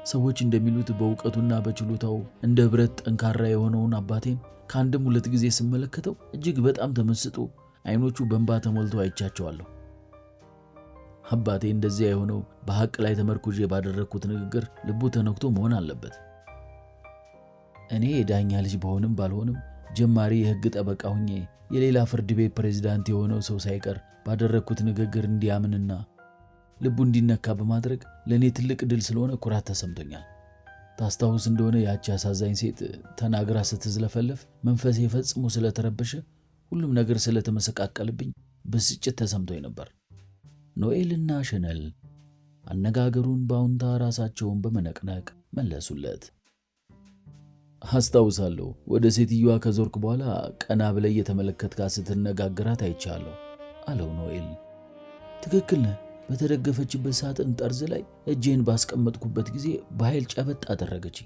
ሰዎች እንደሚሉት በእውቀቱና በችሎታው እንደ ብረት ጠንካራ የሆነውን አባቴን ከአንድም ሁለት ጊዜ ስመለከተው እጅግ በጣም ተመስጦ አይኖቹ በእንባ ተሞልተው አይቻቸዋለሁ። አባቴ እንደዚያ የሆነው በሐቅ ላይ ተመርኩዤ ባደረግኩት ንግግር ልቡ ተነክቶ መሆን አለበት። እኔ የዳኛ ልጅ በሆንም ባልሆንም ጀማሪ የሕግ ጠበቃ ሁኜ የሌላ ፍርድ ቤት ፕሬዝዳንት የሆነው ሰው ሳይቀር ባደረግኩት ንግግር እንዲያምንና ልቡ እንዲነካ በማድረግ ለእኔ ትልቅ ድል ስለሆነ ኩራት ተሰምቶኛል። ታስታውስ እንደሆነ ያቺ አሳዛኝ ሴት ተናግራ ስትዝለፈለፍ መንፈሴ ፈጽሞ ስለተረበሸ ሁሉም ነገር ስለተመሰቃቀልብኝ ብስጭት ተሰምቶኝ ነበር። ኖኤልና ሸነል አነጋገሩን በአዎንታ ራሳቸውን በመነቅነቅ መለሱለት። አስታውሳለሁ፣ ወደ ሴትዮዋ ከዞርክ በኋላ ቀና ብለህ እየተመለከትካት ስትነጋገራት አይቻለሁ አለው ኖኤል። ትክክል ነህ። በተደገፈችበት ሳጥን ጠርዝ ላይ እጄን ባስቀመጥኩበት ጊዜ በኃይል ጨበጥ አደረገች።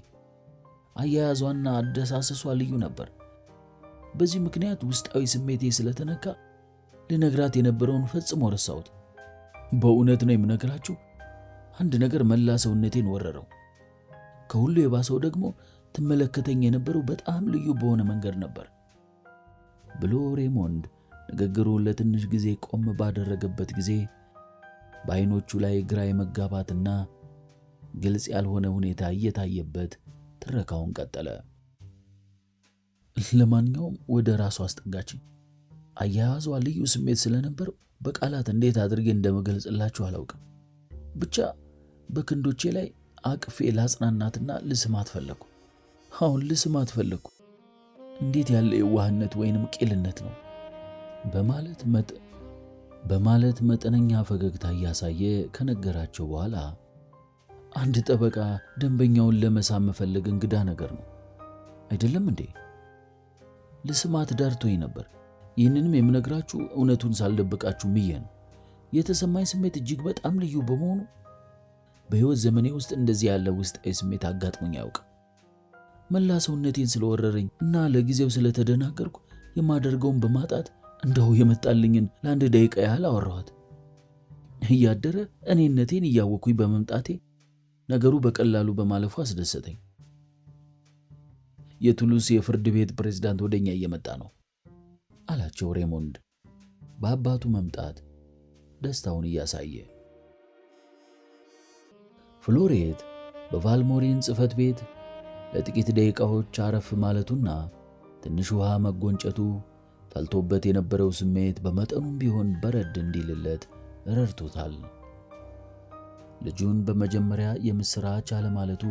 አያያዟና አደሳሰሷ ልዩ ነበር። በዚህ ምክንያት ውስጣዊ ስሜቴ ስለተነካ ልነግራት የነበረውን ፈጽሞ ረሳሁት። በእውነት ነው የምነግራችሁ፣ አንድ ነገር መላ ሰውነቴን ወረረው። ከሁሉ የባሰው ደግሞ ትመለከተኝ የነበረው በጣም ልዩ በሆነ መንገድ ነበር ብሎ ሬሞንድ ንግግሩን ለትንሽ ጊዜ ቆም ባደረገበት ጊዜ በዓይኖቹ ላይ ግራ የመጋባትና ግልጽ ያልሆነ ሁኔታ እየታየበት ትረካውን ቀጠለ። ለማንኛውም ወደ ራሷ አስጠጋችኝ። አያያዟ ልዩ ስሜት ስለነበረው በቃላት እንዴት አድርጌ እንደምገልጽላችሁ አላውቅም። ብቻ በክንዶቼ ላይ አቅፌ ላጽናናትና ልስማት ፈለግኩ። አሁን ልስማት ፈለግኩ። እንዴት ያለ የዋህነት ወይንም ቂልነት ነው በማለት መጠነኛ ፈገግታ እያሳየ ከነገራቸው በኋላ አንድ ጠበቃ ደንበኛውን ለመሳም መፈለግ እንግዳ ነገር ነው አይደለም እንዴ? ልስማት ዳርቶኝ ነበር። ይህንንም የምነግራችሁ እውነቱን ሳልደብቃችሁ ምዬ ነው። የተሰማኝ ስሜት እጅግ በጣም ልዩ በመሆኑ በሕይወት ዘመኔ ውስጥ እንደዚህ ያለ ውስጣዊ ስሜት አጋጥሞኝ አያውቅም። መላ ሰውነቴን ስለወረረኝ እና ለጊዜው ስለተደናገርኩ የማደርገውን በማጣት እንደው የመጣልኝን ለአንድ ደቂቃ ያህል አወራኋት። እያደረ እኔነቴን እያወኩኝ በመምጣቴ ነገሩ በቀላሉ በማለፉ አስደሰተኝ። የቱሉስ የፍርድ ቤት ፕሬዝዳንት ወደኛ እየመጣ ነው አላቸው ሬሞንድ በአባቱ መምጣት ደስታውን እያሳየ። ፍሎሬት በቫልሞሪን ጽሕፈት ቤት ለጥቂት ደቂቃዎች አረፍ ማለቱና ትንሽ ውሃ መጎንጨቱ ፈልቶበት የነበረው ስሜት በመጠኑም ቢሆን በረድ እንዲልለት ረድቶታል። ልጁን በመጀመሪያ የምስራች አለማለቱ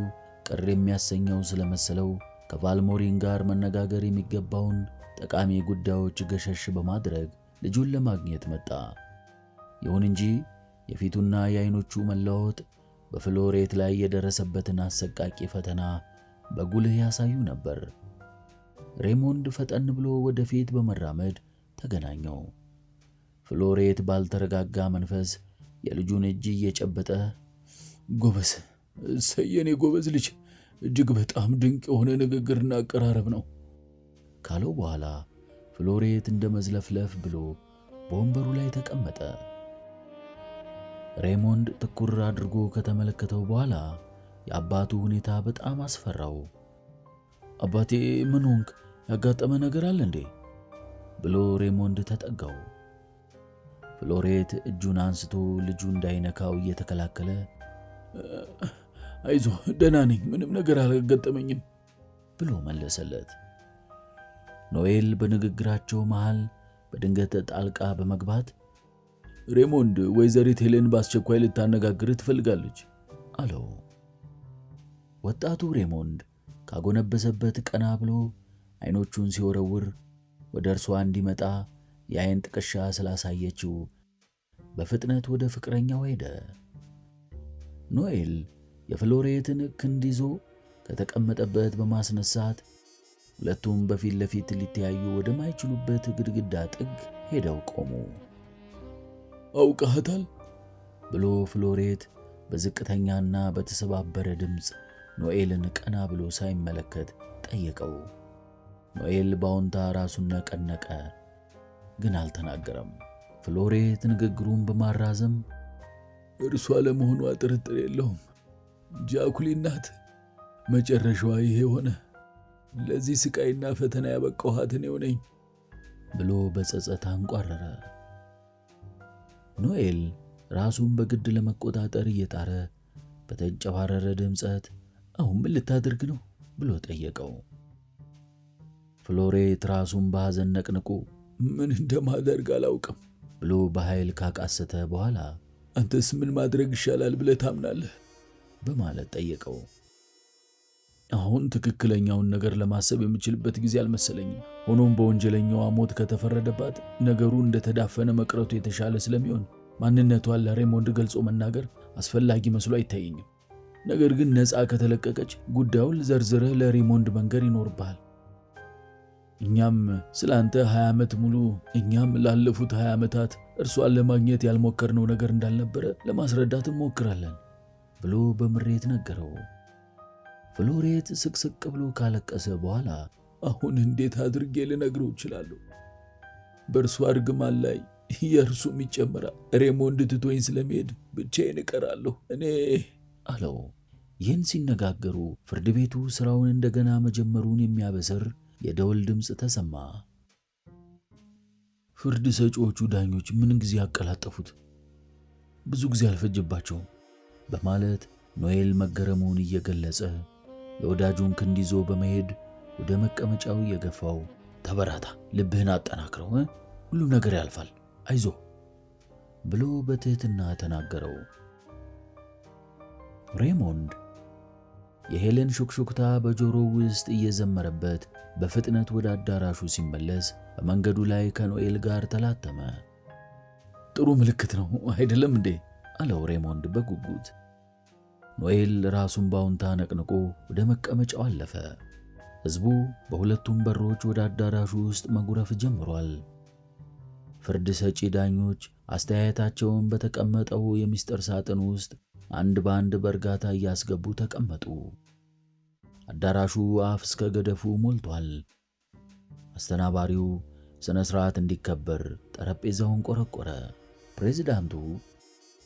ቅር የሚያሰኘው ስለመሰለው ከቫልሞሪን ጋር መነጋገር የሚገባውን ጠቃሚ ጉዳዮች ገሸሽ በማድረግ ልጁን ለማግኘት መጣ። ይሁን እንጂ የፊቱና የዓይኖቹ መለዋወጥ በፍሎሬት ላይ የደረሰበትን አሰቃቂ ፈተና በጉልህ ያሳዩ ነበር። ሬሞንድ ፈጠን ብሎ ወደፊት በመራመድ ተገናኘው። ፍሎሬት ባልተረጋጋ መንፈስ የልጁን እጅ እየጨበጠ ጎበዝ፣ እሰይ የኔ ጎበዝ ልጅ፣ እጅግ በጣም ድንቅ የሆነ ንግግርና አቀራረብ ነው ካለው በኋላ ፍሎሬት እንደ መዝለፍለፍ ብሎ በወንበሩ ላይ ተቀመጠ። ሬሞንድ ትኩር አድርጎ ከተመለከተው በኋላ የአባቱ ሁኔታ በጣም አስፈራው። አባቴ ምን ሆንክ? ያጋጠመ ነገር አለ እንዴ? ብሎ ሬሞንድ ተጠጋው። ፍሎሬት እጁን አንስቶ ልጁ እንዳይነካው እየተከላከለ አይዞ ደህና ነኝ፣ ምንም ነገር አላጋጠመኝም ብሎ መለሰለት። ኖኤል በንግግራቸው መሃል በድንገት ጣልቃ በመግባት ሬሞንድ፣ ወይዘሪት ሄሌን በአስቸኳይ ልታነጋግርህ ትፈልጋለች አለው። ወጣቱ ሬሞንድ ካጎነበሰበት ቀና ብሎ አይኖቹን ሲወረውር ወደ እርሷ እንዲመጣ የአይን ጥቅሻ ስላሳየችው በፍጥነት ወደ ፍቅረኛው ሄደ። ኖኤል የፍሎሬትን ክንድ ይዞ ከተቀመጠበት በማስነሳት ሁለቱም በፊት ለፊት ሊተያዩ ወደማይችሉበት ግድግዳ ጥግ ሄደው ቆሙ። አውቃሃታል? ብሎ ፍሎሬት በዝቅተኛና በተሰባበረ ድምፅ ኖኤልን ቀና ብሎ ሳይመለከት ጠየቀው። ኖኤል በአዎንታ ራሱን ነቀነቀ፣ ግን አልተናገረም። ፍሎሬት ንግግሩን በማራዘም እርሷ ለመሆኗ ጥርጥር የለውም፣ ጃኩሊን ናት። መጨረሻዋ ይሄ ሆነ። ለዚህ ስቃይና ፈተና ያበቃኋት እኔው ነኝ ብሎ በጸጸት አንቋረረ። ኖኤል ራሱን በግድ ለመቆጣጠር እየጣረ በተንጨባረረ ድምፀት አሁን ምን ልታደርግ ነው ብሎ ጠየቀው። ፍሎሬት ራሱን በሐዘን ነቅንቆ ምን እንደማደርግ አላውቅም ብሎ በኃይል ካቃሰተ በኋላ አንተስ ምን ማድረግ ይሻላል ብለህ ታምናለህ? በማለት ጠየቀው። አሁን ትክክለኛውን ነገር ለማሰብ የምችልበት ጊዜ አልመሰለኝም። ሆኖም በወንጀለኛዋ ሞት ከተፈረደባት ነገሩ እንደተዳፈነ መቅረቱ የተሻለ ስለሚሆን ማንነቷን ለሬሞንድ ገልጾ መናገር አስፈላጊ መስሎ አይታየኝም። ነገር ግን ነፃ ከተለቀቀች ጉዳዩን ዘርዝረህ ለሬሞንድ መንገር ይኖርብሃል። እኛም ስለ አንተ 20 ዓመት ሙሉ እኛም ላለፉት 20 ዓመታት እርሷን ለማግኘት ያልሞከርነው ነገር እንዳልነበረ ለማስረዳት እንሞክራለን ብሎ በምሬት ነገረው። ፍሎሬት ስቅስቅ ብሎ ካለቀሰ በኋላ አሁን እንዴት አድርጌ ልነግረው እችላለሁ? በእርሷ እርግማን ላይ የእርሱም ይጨምራል። ሬሞንድ ትቶኝ ስለሚሄድ ብቻዬን እቀራለሁ እኔ አለው። ይህን ሲነጋገሩ ፍርድ ቤቱ ስራውን እንደገና መጀመሩን የሚያበስር የደወል ድምፅ ተሰማ። ፍርድ ሰጪዎቹ ዳኞች ምን ጊዜ ያቀላጠፉት፣ ብዙ ጊዜ አልፈጀባቸውም በማለት ኖኤል መገረሙን እየገለጸ የወዳጁን ክንድ ይዞ በመሄድ ወደ መቀመጫው እየገፋው፣ ተበራታ፣ ልብህን አጠናክረው፣ ሁሉም ነገር ያልፋል፣ አይዞ ብሎ በትህትና ተናገረው። ሬሞንድ የሄለን ሹክሹክታ በጆሮው ውስጥ እየዘመረበት በፍጥነት ወደ አዳራሹ ሲመለስ በመንገዱ ላይ ከኖኤል ጋር ተላተመ። ጥሩ ምልክት ነው አይደለም እንዴ? አለው ሬሞንድ በጉጉት። ኖኤል ራሱን በአዎንታ ነቅንቆ ወደ መቀመጫው አለፈ። ሕዝቡ በሁለቱም በሮች ወደ አዳራሹ ውስጥ መጉረፍ ጀምሯል። ፍርድ ሰጪ ዳኞች አስተያየታቸውን በተቀመጠው የሚስጥር ሳጥን ውስጥ አንድ በአንድ በእርጋታ እያስገቡ ተቀመጡ። አዳራሹ አፍ እስከ ገደፉ ሞልቷል። አስተናባሪው ሥነ ሥርዓት እንዲከበር ጠረጴዛውን ቆረቆረ። ፕሬዝዳንቱ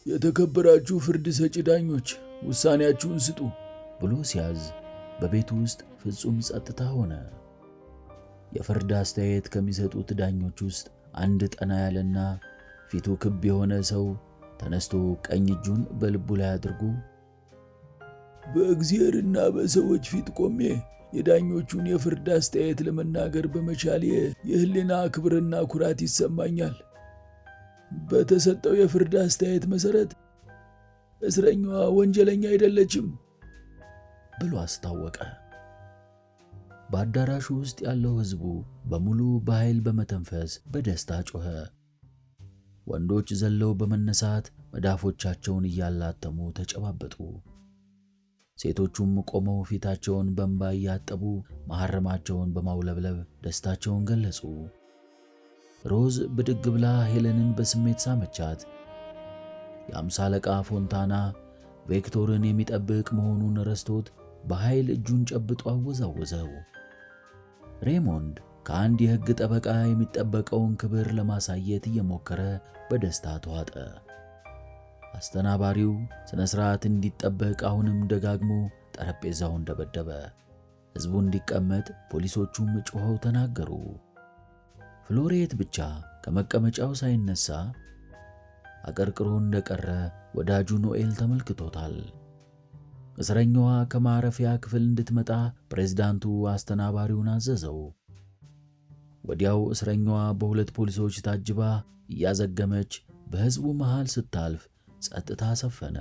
የተከበራችሁ ፍርድ ሰጪ ዳኞች ውሳኔያችሁን ስጡ ብሎ ሲያዝ በቤቱ ውስጥ ፍጹም ጸጥታ ሆነ። የፍርድ አስተያየት ከሚሰጡት ዳኞች ውስጥ አንድ ጠና ያለና ፊቱ ክብ የሆነ ሰው ተነስቶ ቀኝ እጁን በልቡ ላይ አድርጎ በእግዚአብሔርና በሰዎች ፊት ቆሜ የዳኞቹን የፍርድ አስተያየት ለመናገር በመቻሌ የሕሊና ክብርና ኩራት ይሰማኛል። በተሰጠው የፍርድ አስተያየት መሰረት እስረኛዋ ወንጀለኛ አይደለችም ብሎ አስታወቀ። በአዳራሹ ውስጥ ያለው ሕዝቡ በሙሉ በኃይል በመተንፈስ በደስታ ጮኸ። ወንዶች ዘለው በመነሳት መዳፎቻቸውን እያላተሙ ተጨባበጡ። ሴቶቹም ቆመው ፊታቸውን በእንባ እያጠቡ መሐረማቸውን በማውለብለብ ደስታቸውን ገለጹ። ሮዝ ብድግ ብላ ሄለንን በስሜት ሳመቻት። የአምሳ አለቃ ፎንታና ቬክቶርን የሚጠብቅ መሆኑን ረስቶት በኃይል እጁን ጨብጦ አወዛወዘው። ሬሞንድ ከአንድ የሕግ ጠበቃ የሚጠበቀውን ክብር ለማሳየት እየሞከረ በደስታ ተዋጠ። አስተናባሪው ሥነ ሥርዓት እንዲጠበቅ አሁንም ደጋግሞ ጠረጴዛውን ደበደበ። ሕዝቡ እንዲቀመጥ ፖሊሶቹም ጮኸው ተናገሩ። ፍሎሬት ብቻ ከመቀመጫው ሳይነሳ አቀርቅሮ እንደቀረ ወዳጁ ኖኤል ተመልክቶታል። እስረኛዋ ከማረፊያ ክፍል እንድትመጣ ፕሬዝዳንቱ አስተናባሪውን አዘዘው። ወዲያው እስረኛዋ በሁለት ፖሊሶች ታጅባ እያዘገመች በሕዝቡ መሃል ስታልፍ ጸጥታ ሰፈነ።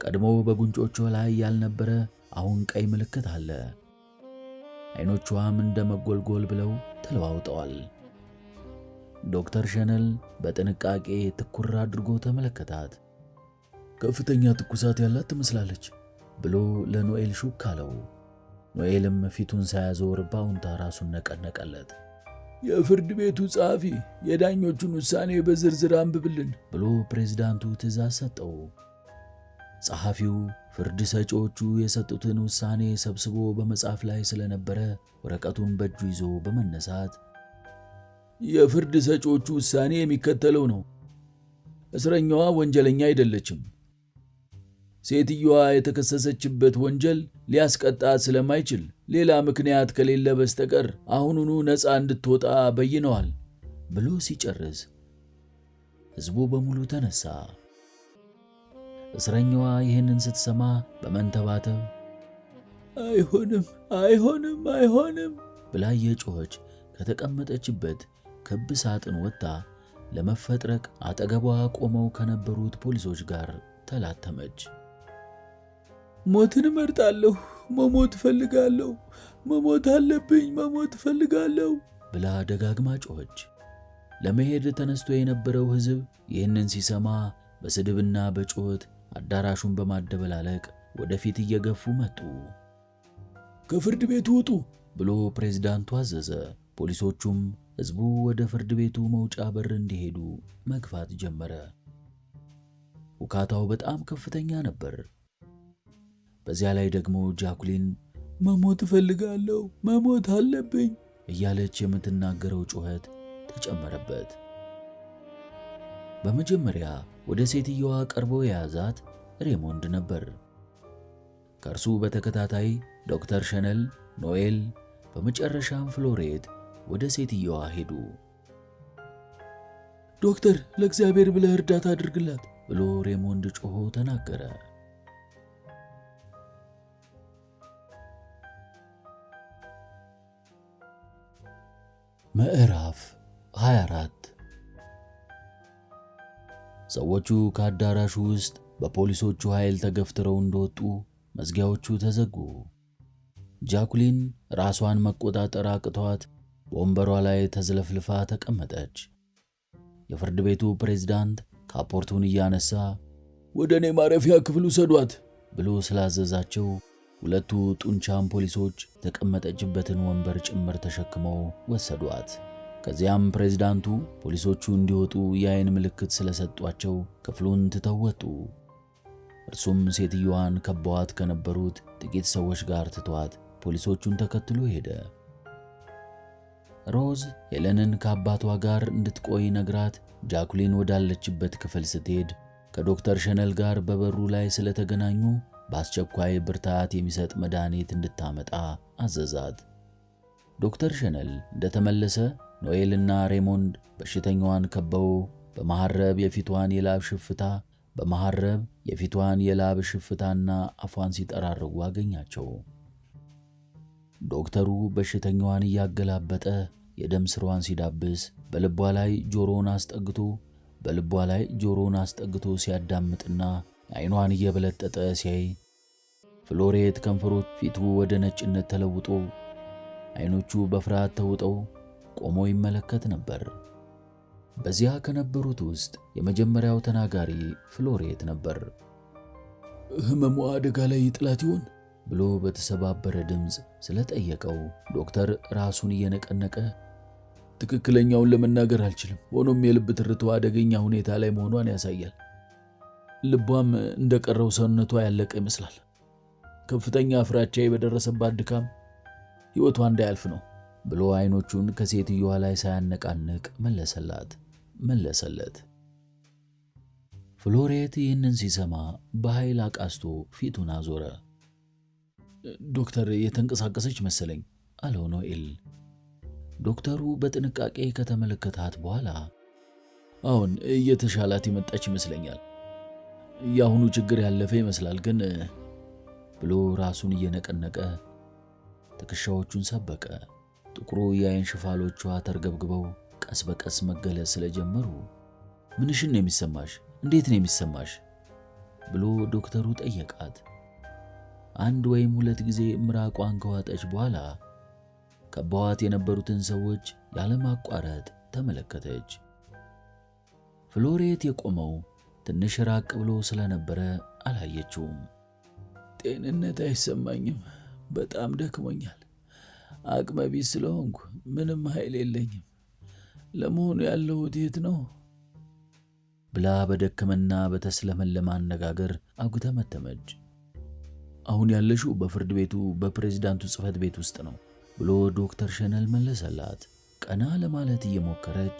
ቀድሞ በጉንጮቿ ላይ ያልነበረ አሁን ቀይ ምልክት አለ። አይኖቿም እንደ መጎልጎል ብለው ተለዋውጠዋል። ዶክተር ሸነል በጥንቃቄ ትኩር አድርጎ ተመለከታት። ከፍተኛ ትኩሳት ያላት ትመስላለች ብሎ ለኖኤል ሹክ አለው። ኖኤልም ፊቱን ሳያዞር በአዎንታ ራሱን ነቀነቀለት። የፍርድ ቤቱ ጸሐፊ የዳኞቹን ውሳኔ በዝርዝር አንብብልን ብሎ ፕሬዝዳንቱ ትእዛዝ ሰጠው። ጸሐፊው ፍርድ ሰጪዎቹ የሰጡትን ውሳኔ ሰብስቦ በመጻፍ ላይ ስለነበረ ወረቀቱን በእጁ ይዞ በመነሳት የፍርድ ሰጪዎቹ ውሳኔ የሚከተለው ነው። እስረኛዋ ወንጀለኛ አይደለችም። ሴትዮዋ የተከሰሰችበት ወንጀል ሊያስቀጣት ስለማይችል ሌላ ምክንያት ከሌለ በስተቀር አሁኑኑ ነፃ እንድትወጣ በይነዋል ብሎ ሲጨርስ ሕዝቡ በሙሉ ተነሳ። እስረኛዋ ይህንን ስትሰማ በመንተባተብ አይሆንም፣ አይሆንም፣ አይሆንም ብላ እየጮኸች ከተቀመጠችበት ክብ ሳጥን ወጥታ ለመፈጥረቅ አጠገቧ ቆመው ከነበሩት ፖሊሶች ጋር ተላተመች። ሞትን እመርጣለሁ፣ መሞት እፈልጋለሁ፣ መሞት አለብኝ፣ መሞት እፈልጋለሁ ብላ ደጋግማ ጮኸች። ለመሄድ ተነስቶ የነበረው ሕዝብ ይህንን ሲሰማ በስድብና በጩኸት አዳራሹን በማደበላለቅ ወደፊት እየገፉ መጡ። ከፍርድ ቤቱ ውጡ ብሎ ፕሬዝዳንቱ አዘዘ። ፖሊሶቹም ሕዝቡ ወደ ፍርድ ቤቱ መውጫ በር እንዲሄዱ መግፋት ጀመረ። ውካታው በጣም ከፍተኛ ነበር። በዚያ ላይ ደግሞ ጃኩሊን መሞት እፈልጋለሁ፣ መሞት አለብኝ እያለች የምትናገረው ጩኸት ተጨመረበት። በመጀመሪያ ወደ ሴትየዋ ቀርቦ የያዛት ሬሞንድ ነበር። ከእርሱ በተከታታይ ዶክተር ሸነል፣ ኖኤል፣ በመጨረሻም ፍሎሬት ወደ ሴትየዋ ሄዱ። ዶክተር፣ ለእግዚአብሔር ብለህ እርዳታ አድርግላት ብሎ ሬሞንድ ጮሆ ተናገረ። ምዕራፍ 24። ሰዎቹ ከአዳራሹ ውስጥ በፖሊሶቹ ኃይል ተገፍትረው እንደወጡ መዝጊያዎቹ ተዘጉ። ጃኩሊን ራሷን መቆጣጠር አቅቷት በወንበሯ ላይ ተዝለፍልፋ ተቀመጠች። የፍርድ ቤቱ ፕሬዝዳንት ካፖርቱን እያነሳ ወደ እኔ ማረፊያ ክፍል ውሰዷት ብሎ ስላዘዛቸው ሁለቱ ጡንቻም ፖሊሶች የተቀመጠችበትን ወንበር ጭምር ተሸክመው ወሰዷት። ከዚያም ፕሬዝዳንቱ ፖሊሶቹ እንዲወጡ የአይን ምልክት ስለሰጧቸው ክፍሉን ትተው ወጡ። እርሱም ሴትዮዋን ከበዋት ከነበሩት ጥቂት ሰዎች ጋር ትቷት ፖሊሶቹን ተከትሎ ሄደ። ሮዝ ሄለንን ከአባቷ ጋር እንድትቆይ ነግራት ጃኩሊን ወዳለችበት ክፍል ስትሄድ ከዶክተር ሸነል ጋር በበሩ ላይ ስለተገናኙ በአስቸኳይ ብርታት የሚሰጥ መድኃኒት እንድታመጣ አዘዛት። ዶክተር ሸነል እንደተመለሰ ኖኤልና ሬሞንድ በሽተኛዋን ከበው በመሐረብ የፊቷን የላብ ሽፍታ በመሐረብ የፊቷን የላብ ሽፍታና አፏን ሲጠራርጉ አገኛቸው። ዶክተሩ በሽተኛዋን እያገላበጠ የደም ስሯን ሲዳብስ በልቧ ላይ ጆሮውን አስጠግቶ ሲያዳምጥና አይኗን እየበለጠጠ ሲያይ ፍሎሬት ከንፈሮች ፊቱ ወደ ነጭነት ተለውጦ አይኖቹ በፍርሃት ተውጠው ቆሞ ይመለከት ነበር። በዚያ ከነበሩት ውስጥ የመጀመሪያው ተናጋሪ ፍሎሬት ነበር። ህመሟ አደጋ ላይ ይጥላት ይሆን ብሎ በተሰባበረ ድምፅ ስለጠየቀው ዶክተር ራሱን እየነቀነቀ ትክክለኛውን ለመናገር አልችልም። ሆኖም የልብ ትርታዋ አደገኛ ሁኔታ ላይ መሆኗን ያሳያል። ልቧም እንደቀረው ሰውነቷ ያለቀ ይመስላል። ከፍተኛ ፍራቻ በደረሰባት ድካም ሕይወቷ እንዳያልፍ ነው ብሎ አይኖቹን ከሴትዮዋ ላይ ሳያነቃንቅ መለሰለት። ፍሎሬት ይህንን ሲሰማ በኃይል አቃስቶ ፊቱን አዞረ። ዶክተር የተንቀሳቀሰች መሰለኝ አለው ኖኤል። ዶክተሩ በጥንቃቄ ከተመለከታት በኋላ አሁን እየተሻላት የመጣች ይመስለኛል። የአሁኑ ችግር ያለፈ ይመስላል ግን ብሎ ራሱን እየነቀነቀ ትከሻዎቹን ሰበቀ። ጥቁሩ የአይን ሽፋሎቿ ተርገብግበው ቀስ በቀስ መገለጽ ስለጀመሩ ምንሽን ነው የሚሰማሽ? እንዴት ነው የሚሰማሽ? ብሎ ዶክተሩ ጠየቃት። አንድ ወይም ሁለት ጊዜ ምራቋን ከዋጠች በኋላ ከበዋት የነበሩትን ሰዎች ያለማቋረጥ ተመለከተች። ፍሎሬት የቆመው ትንሽ ራቅ ብሎ ስለነበረ አላየችውም። ጤንነት አይሰማኝም፣ በጣም ደክሞኛል። አቅመ ቢስ ስለሆንኩ ምንም ኃይል የለኝም። ለመሆኑ ያለሁት የት ነው? ብላ በደከመና በተስለመለመ አነጋገር አጉተመተመች። አሁን ያለሽው በፍርድ ቤቱ በፕሬዝዳንቱ ጽሕፈት ቤት ውስጥ ነው ብሎ ዶክተር ሸነል መለሰላት። ቀና ለማለት እየሞከረች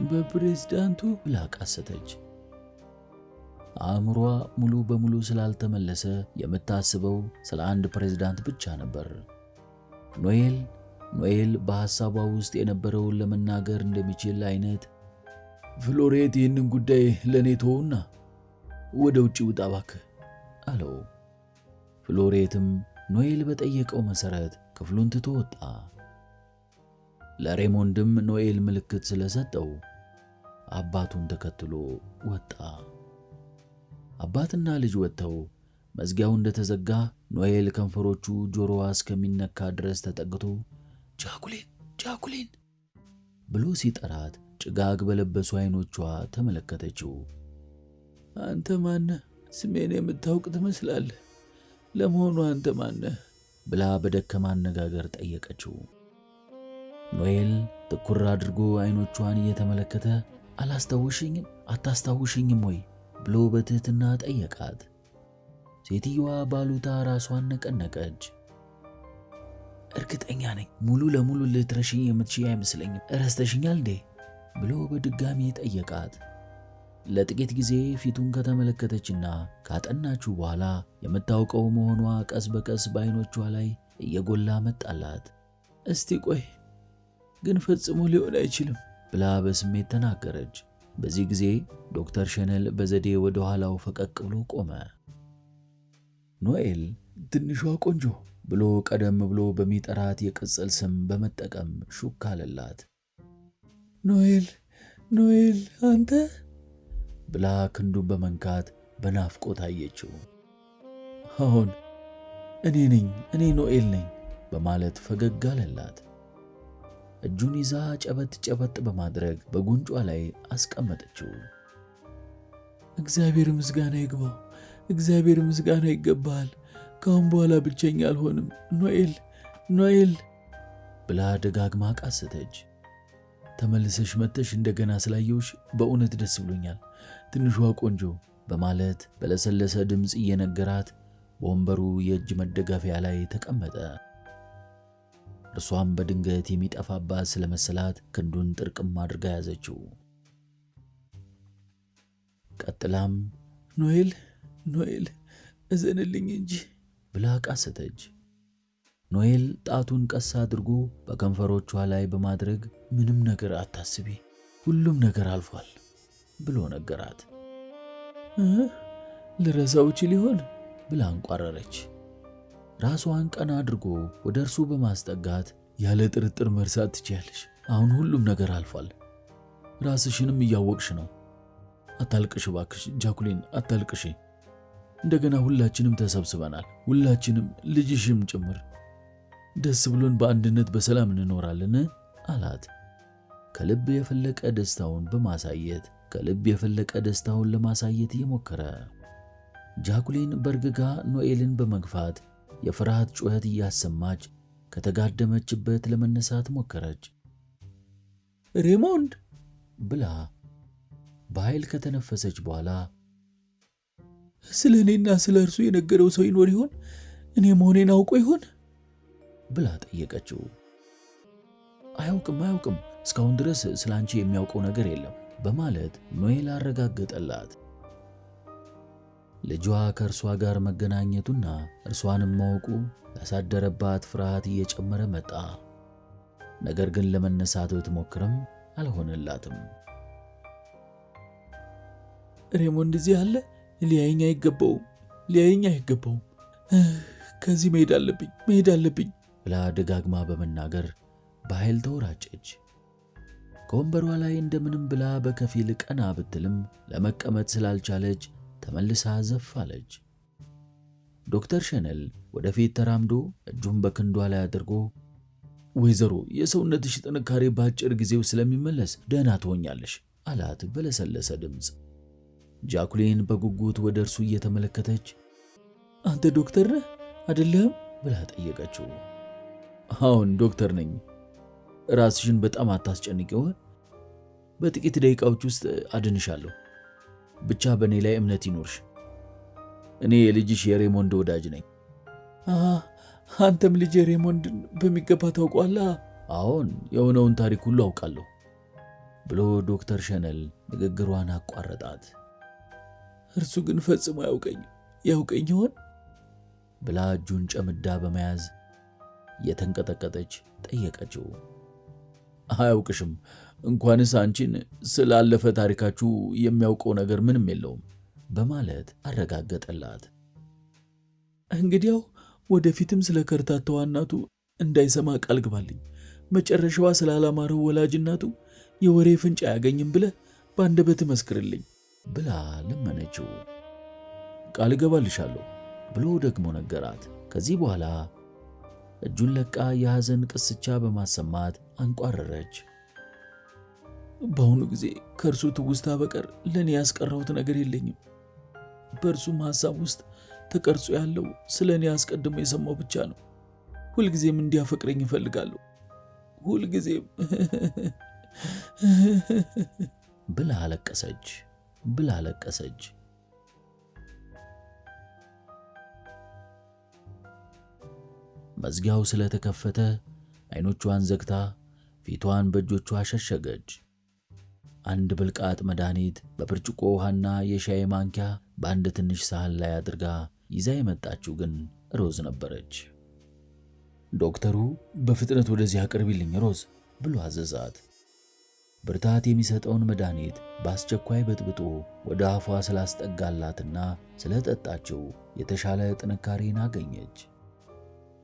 በፕሬዝዳንቱ ብላ ቃሰተች። አእምሯ ሙሉ በሙሉ ስላልተመለሰ የምታስበው ስለ አንድ ፕሬዝዳንት ብቻ ነበር። ኖኤል በሐሳቧ ውስጥ የነበረውን ለመናገር እንደሚችል አይነት ፍሎሬት ይህንን ጉዳይ ለኔ ተውና ወደ ውጪ ውጣ እባክህ አለው። ፍሎሬትም ኖኤል በጠየቀው መሰረት ክፍሉን ትቶ ወጣ። ለሬሞንድም ኖኤል ምልክት ስለሰጠው አባቱን ተከትሎ ወጣ። አባትና ልጅ ወጥተው መዝጊያው እንደተዘጋ ኖኤል ከንፈሮቹ ጆሮዋ እስከሚነካ ድረስ ተጠግቶ ጃኩሊን ጃኩሊን ብሎ ሲጠራት ጭጋግ በለበሱ አይኖቿ ተመለከተችው። አንተ ማነህ? ስሜን የምታውቅ ትመስላለህ። ለመሆኑ አንተ ማነህ? ብላ በደከመ አነጋገር ጠየቀችው። ኖኤል ትኩር አድርጎ አይኖቿን እየተመለከተ አላስታውሽኝም? አታስታውሽኝም ወይ ብሎ በትህትና ጠየቃት። ሴትዮዋ ባሉታ ራሷን ነቀነቀች። እርግጠኛ ነኝ ሙሉ ለሙሉ ልትረሽኝ የምትችይ አይመስለኝም። እረስተሽኛል እንዴ? ብሎ በድጋሚ ጠየቃት። ለጥቂት ጊዜ ፊቱን ከተመለከተችና ካጠናችው በኋላ የምታውቀው መሆኗ ቀስ በቀስ በአይኖቿ ላይ እየጎላ መጣላት። እስቲ ቆይ ግን ፈጽሞ ሊሆን አይችልም ብላ በስሜት ተናገረች። በዚህ ጊዜ ዶክተር ሸነል በዘዴ ወደ ኋላው ፈቀቅ ብሎ ቆመ። ኖኤል ትንሿ ቆንጆ ብሎ ቀደም ብሎ በሚጠራት የቅጽል ስም በመጠቀም ሹክ አለላት። ኖኤል ኖኤል አንተ ብላ ክንዱን በመንካት በናፍቆት አየችው። አሁን እኔ ነኝ፣ እኔ ኖኤል ነኝ በማለት ፈገግ አለላት። እጁን ይዛ ጨበጥ ጨበጥ በማድረግ በጉንጯ ላይ አስቀመጠችው። እግዚአብሔር ምስጋና ይግባው፣ እግዚአብሔር ምስጋና ይገባሃል። ካሁን በኋላ ብቸኛ አልሆንም። ኖኤል ኖኤል ብላ ደጋግማ ቃሰተች። ተመልሰሽ መጥተሽ እንደገና ስላየውሽ በእውነት ደስ ብሎኛል ትንሿ ቆንጆ በማለት በለሰለሰ ድምፅ እየነገራት በወንበሩ የእጅ መደገፊያ ላይ ተቀመጠ። እርሷም በድንገት የሚጠፋባት ስለመሰላት ክንዱን ጥርቅም አድርጋ ያዘችው። ቀጥላም ኖኤል ኖኤል እዘንልኝ እንጂ ብላ ቃሰተች። ኖኤል ጣቱን ቀስ አድርጎ በከንፈሮቿ ላይ በማድረግ ምንም ነገር አታስቢ፣ ሁሉም ነገር አልፏል ብሎ ነገራት። ልረሳው እችል ይሆን ብላ አንቋረረች። ራሷን ቀና አድርጎ ወደ እርሱ በማስጠጋት ያለ ጥርጥር መርሳት ትችያለሽ። አሁን ሁሉም ነገር አልፏል። ራስሽንም እያወቅሽ ነው። አታልቅሽ እባክሽ ጃኩሊን፣ አታልቅሽ። እንደገና ሁላችንም ተሰብስበናል፣ ሁላችንም ልጅሽም ጭምር። ደስ ብሎን በአንድነት በሰላም እንኖራለን አላት። ከልብ የፈለቀ ደስታውን በማሳየት ከልብ የፈለቀ ደስታውን ለማሳየት እየሞከረ ጃኩሊን በርግጋ ኖኤልን በመግፋት የፍርሃት ጩኸት እያሰማች ከተጋደመችበት ለመነሳት ሞከረች። ሬሞንድ ብላ በኃይል ከተነፈሰች በኋላ ስለ እኔና ስለ እርሱ የነገረው ሰው ይኖር ይሆን? እኔ መሆኔን አውቆ ይሆን? ብላ ጠየቀችው። አያውቅም አያውቅም፣ እስካሁን ድረስ ስለ አንቺ የሚያውቀው ነገር የለም በማለት ኖኤል አረጋገጠላት። ልጇ ከእርሷ ጋር መገናኘቱና እርሷንም ማወቁ ያሳደረባት ፍርሃት እየጨመረ መጣ። ነገር ግን ለመነሳት ብትሞክርም አልሆነላትም። ሬሞንድ እዚህ አለ። ሊያየኝ አይገባውም፣ ሊያየኝ አይገባውም። ከዚህ መሄድ አለብኝ፣ መሄድ አለብኝ ብላ ደጋግማ በመናገር በኃይል ተወራጨች። ከወንበሯ ላይ እንደምንም ብላ በከፊል ቀና ብትልም ለመቀመጥ ስላልቻለች ተመልሳ ዘፍ አለች። ዶክተር ሸነል ወደፊት ተራምዶ እጁን በክንዷ ላይ አድርጎ ወይዘሮ፣ የሰውነትሽ ጥንካሬ በአጭር ጊዜው ስለሚመለስ ደህና ትሆኛለሽ አላት በለሰለሰ ድምፅ። ጃኩሊን በጉጉት ወደ እርሱ እየተመለከተች አንተ ዶክተር ነህ አይደለህም? ብላ ጠየቀችው። አዎን ዶክተር ነኝ። ራስሽን በጣም አታስጨንቂው። በጥቂት ደቂቃዎች ውስጥ አድንሻለሁ። ብቻ በእኔ ላይ እምነት ይኖርሽ። እኔ የልጅሽ የሬሞንድ ወዳጅ ነኝ። አንተም ልጅ ሬሞንድን በሚገባ ታውቋላ? አዎን፣ የሆነውን ታሪክ ሁሉ አውቃለሁ ብሎ ዶክተር ሸነል ንግግሯን አቋረጣት። እርሱ ግን ፈጽሞ ያውቀኝ ያውቀኝ ይሆን ብላ እጁን ጨምዳ በመያዝ እየተንቀጠቀጠች ጠየቀችው። አያውቅሽም። እንኳንስ አንቺን ስላለፈ ታሪካችሁ የሚያውቀው ነገር ምንም የለውም በማለት አረጋገጠላት። እንግዲያው ወደፊትም ስለ ከርታታዋ እናቱ እንዳይሰማ ቃል ግባልኝ። መጨረሻዋ ስላላማረው ወላጅ እናቱ የወሬ ፍንጭ አያገኝም ብለህ በአንደበትህ መስክርልኝ ብላ ለመነችው። ቃል እገባልሻለሁ ብሎ ደግሞ ነገራት። ከዚህ በኋላ እጁን ለቃ የሐዘን ቅስቻ በማሰማት አንቋረረች። በአሁኑ ጊዜ ከእርሱ ትውስታ በቀር ለእኔ ያስቀረሁት ነገር የለኝም። በእርሱም ሐሳብ ውስጥ ተቀርጾ ያለው ስለ እኔ አስቀድሞ የሰማው ብቻ ነው። ሁልጊዜም እንዲያፈቅረኝ እፈልጋለሁ። ሁልጊዜም ብላ አለቀሰች ብላ አለቀሰች። መዝጊያው ስለተከፈተ አይኖቿን ዘግታ ፊቷን በእጆቿ ሸሸገች። አንድ ብልቃጥ መድኃኒት በብርጭቆ ውሃና የሻይ ማንኪያ በአንድ ትንሽ ሳህን ላይ አድርጋ ይዛ የመጣችው ግን ሮዝ ነበረች። ዶክተሩ በፍጥነት ወደዚህ አቅርቢልኝ ሮዝ ብሎ አዘዛት። ብርታት የሚሰጠውን መድኃኒት በአስቸኳይ በጥብጦ ወደ አፏ ስላስጠጋላትና ስለጠጣችው የተሻለ ጥንካሬን አገኘች።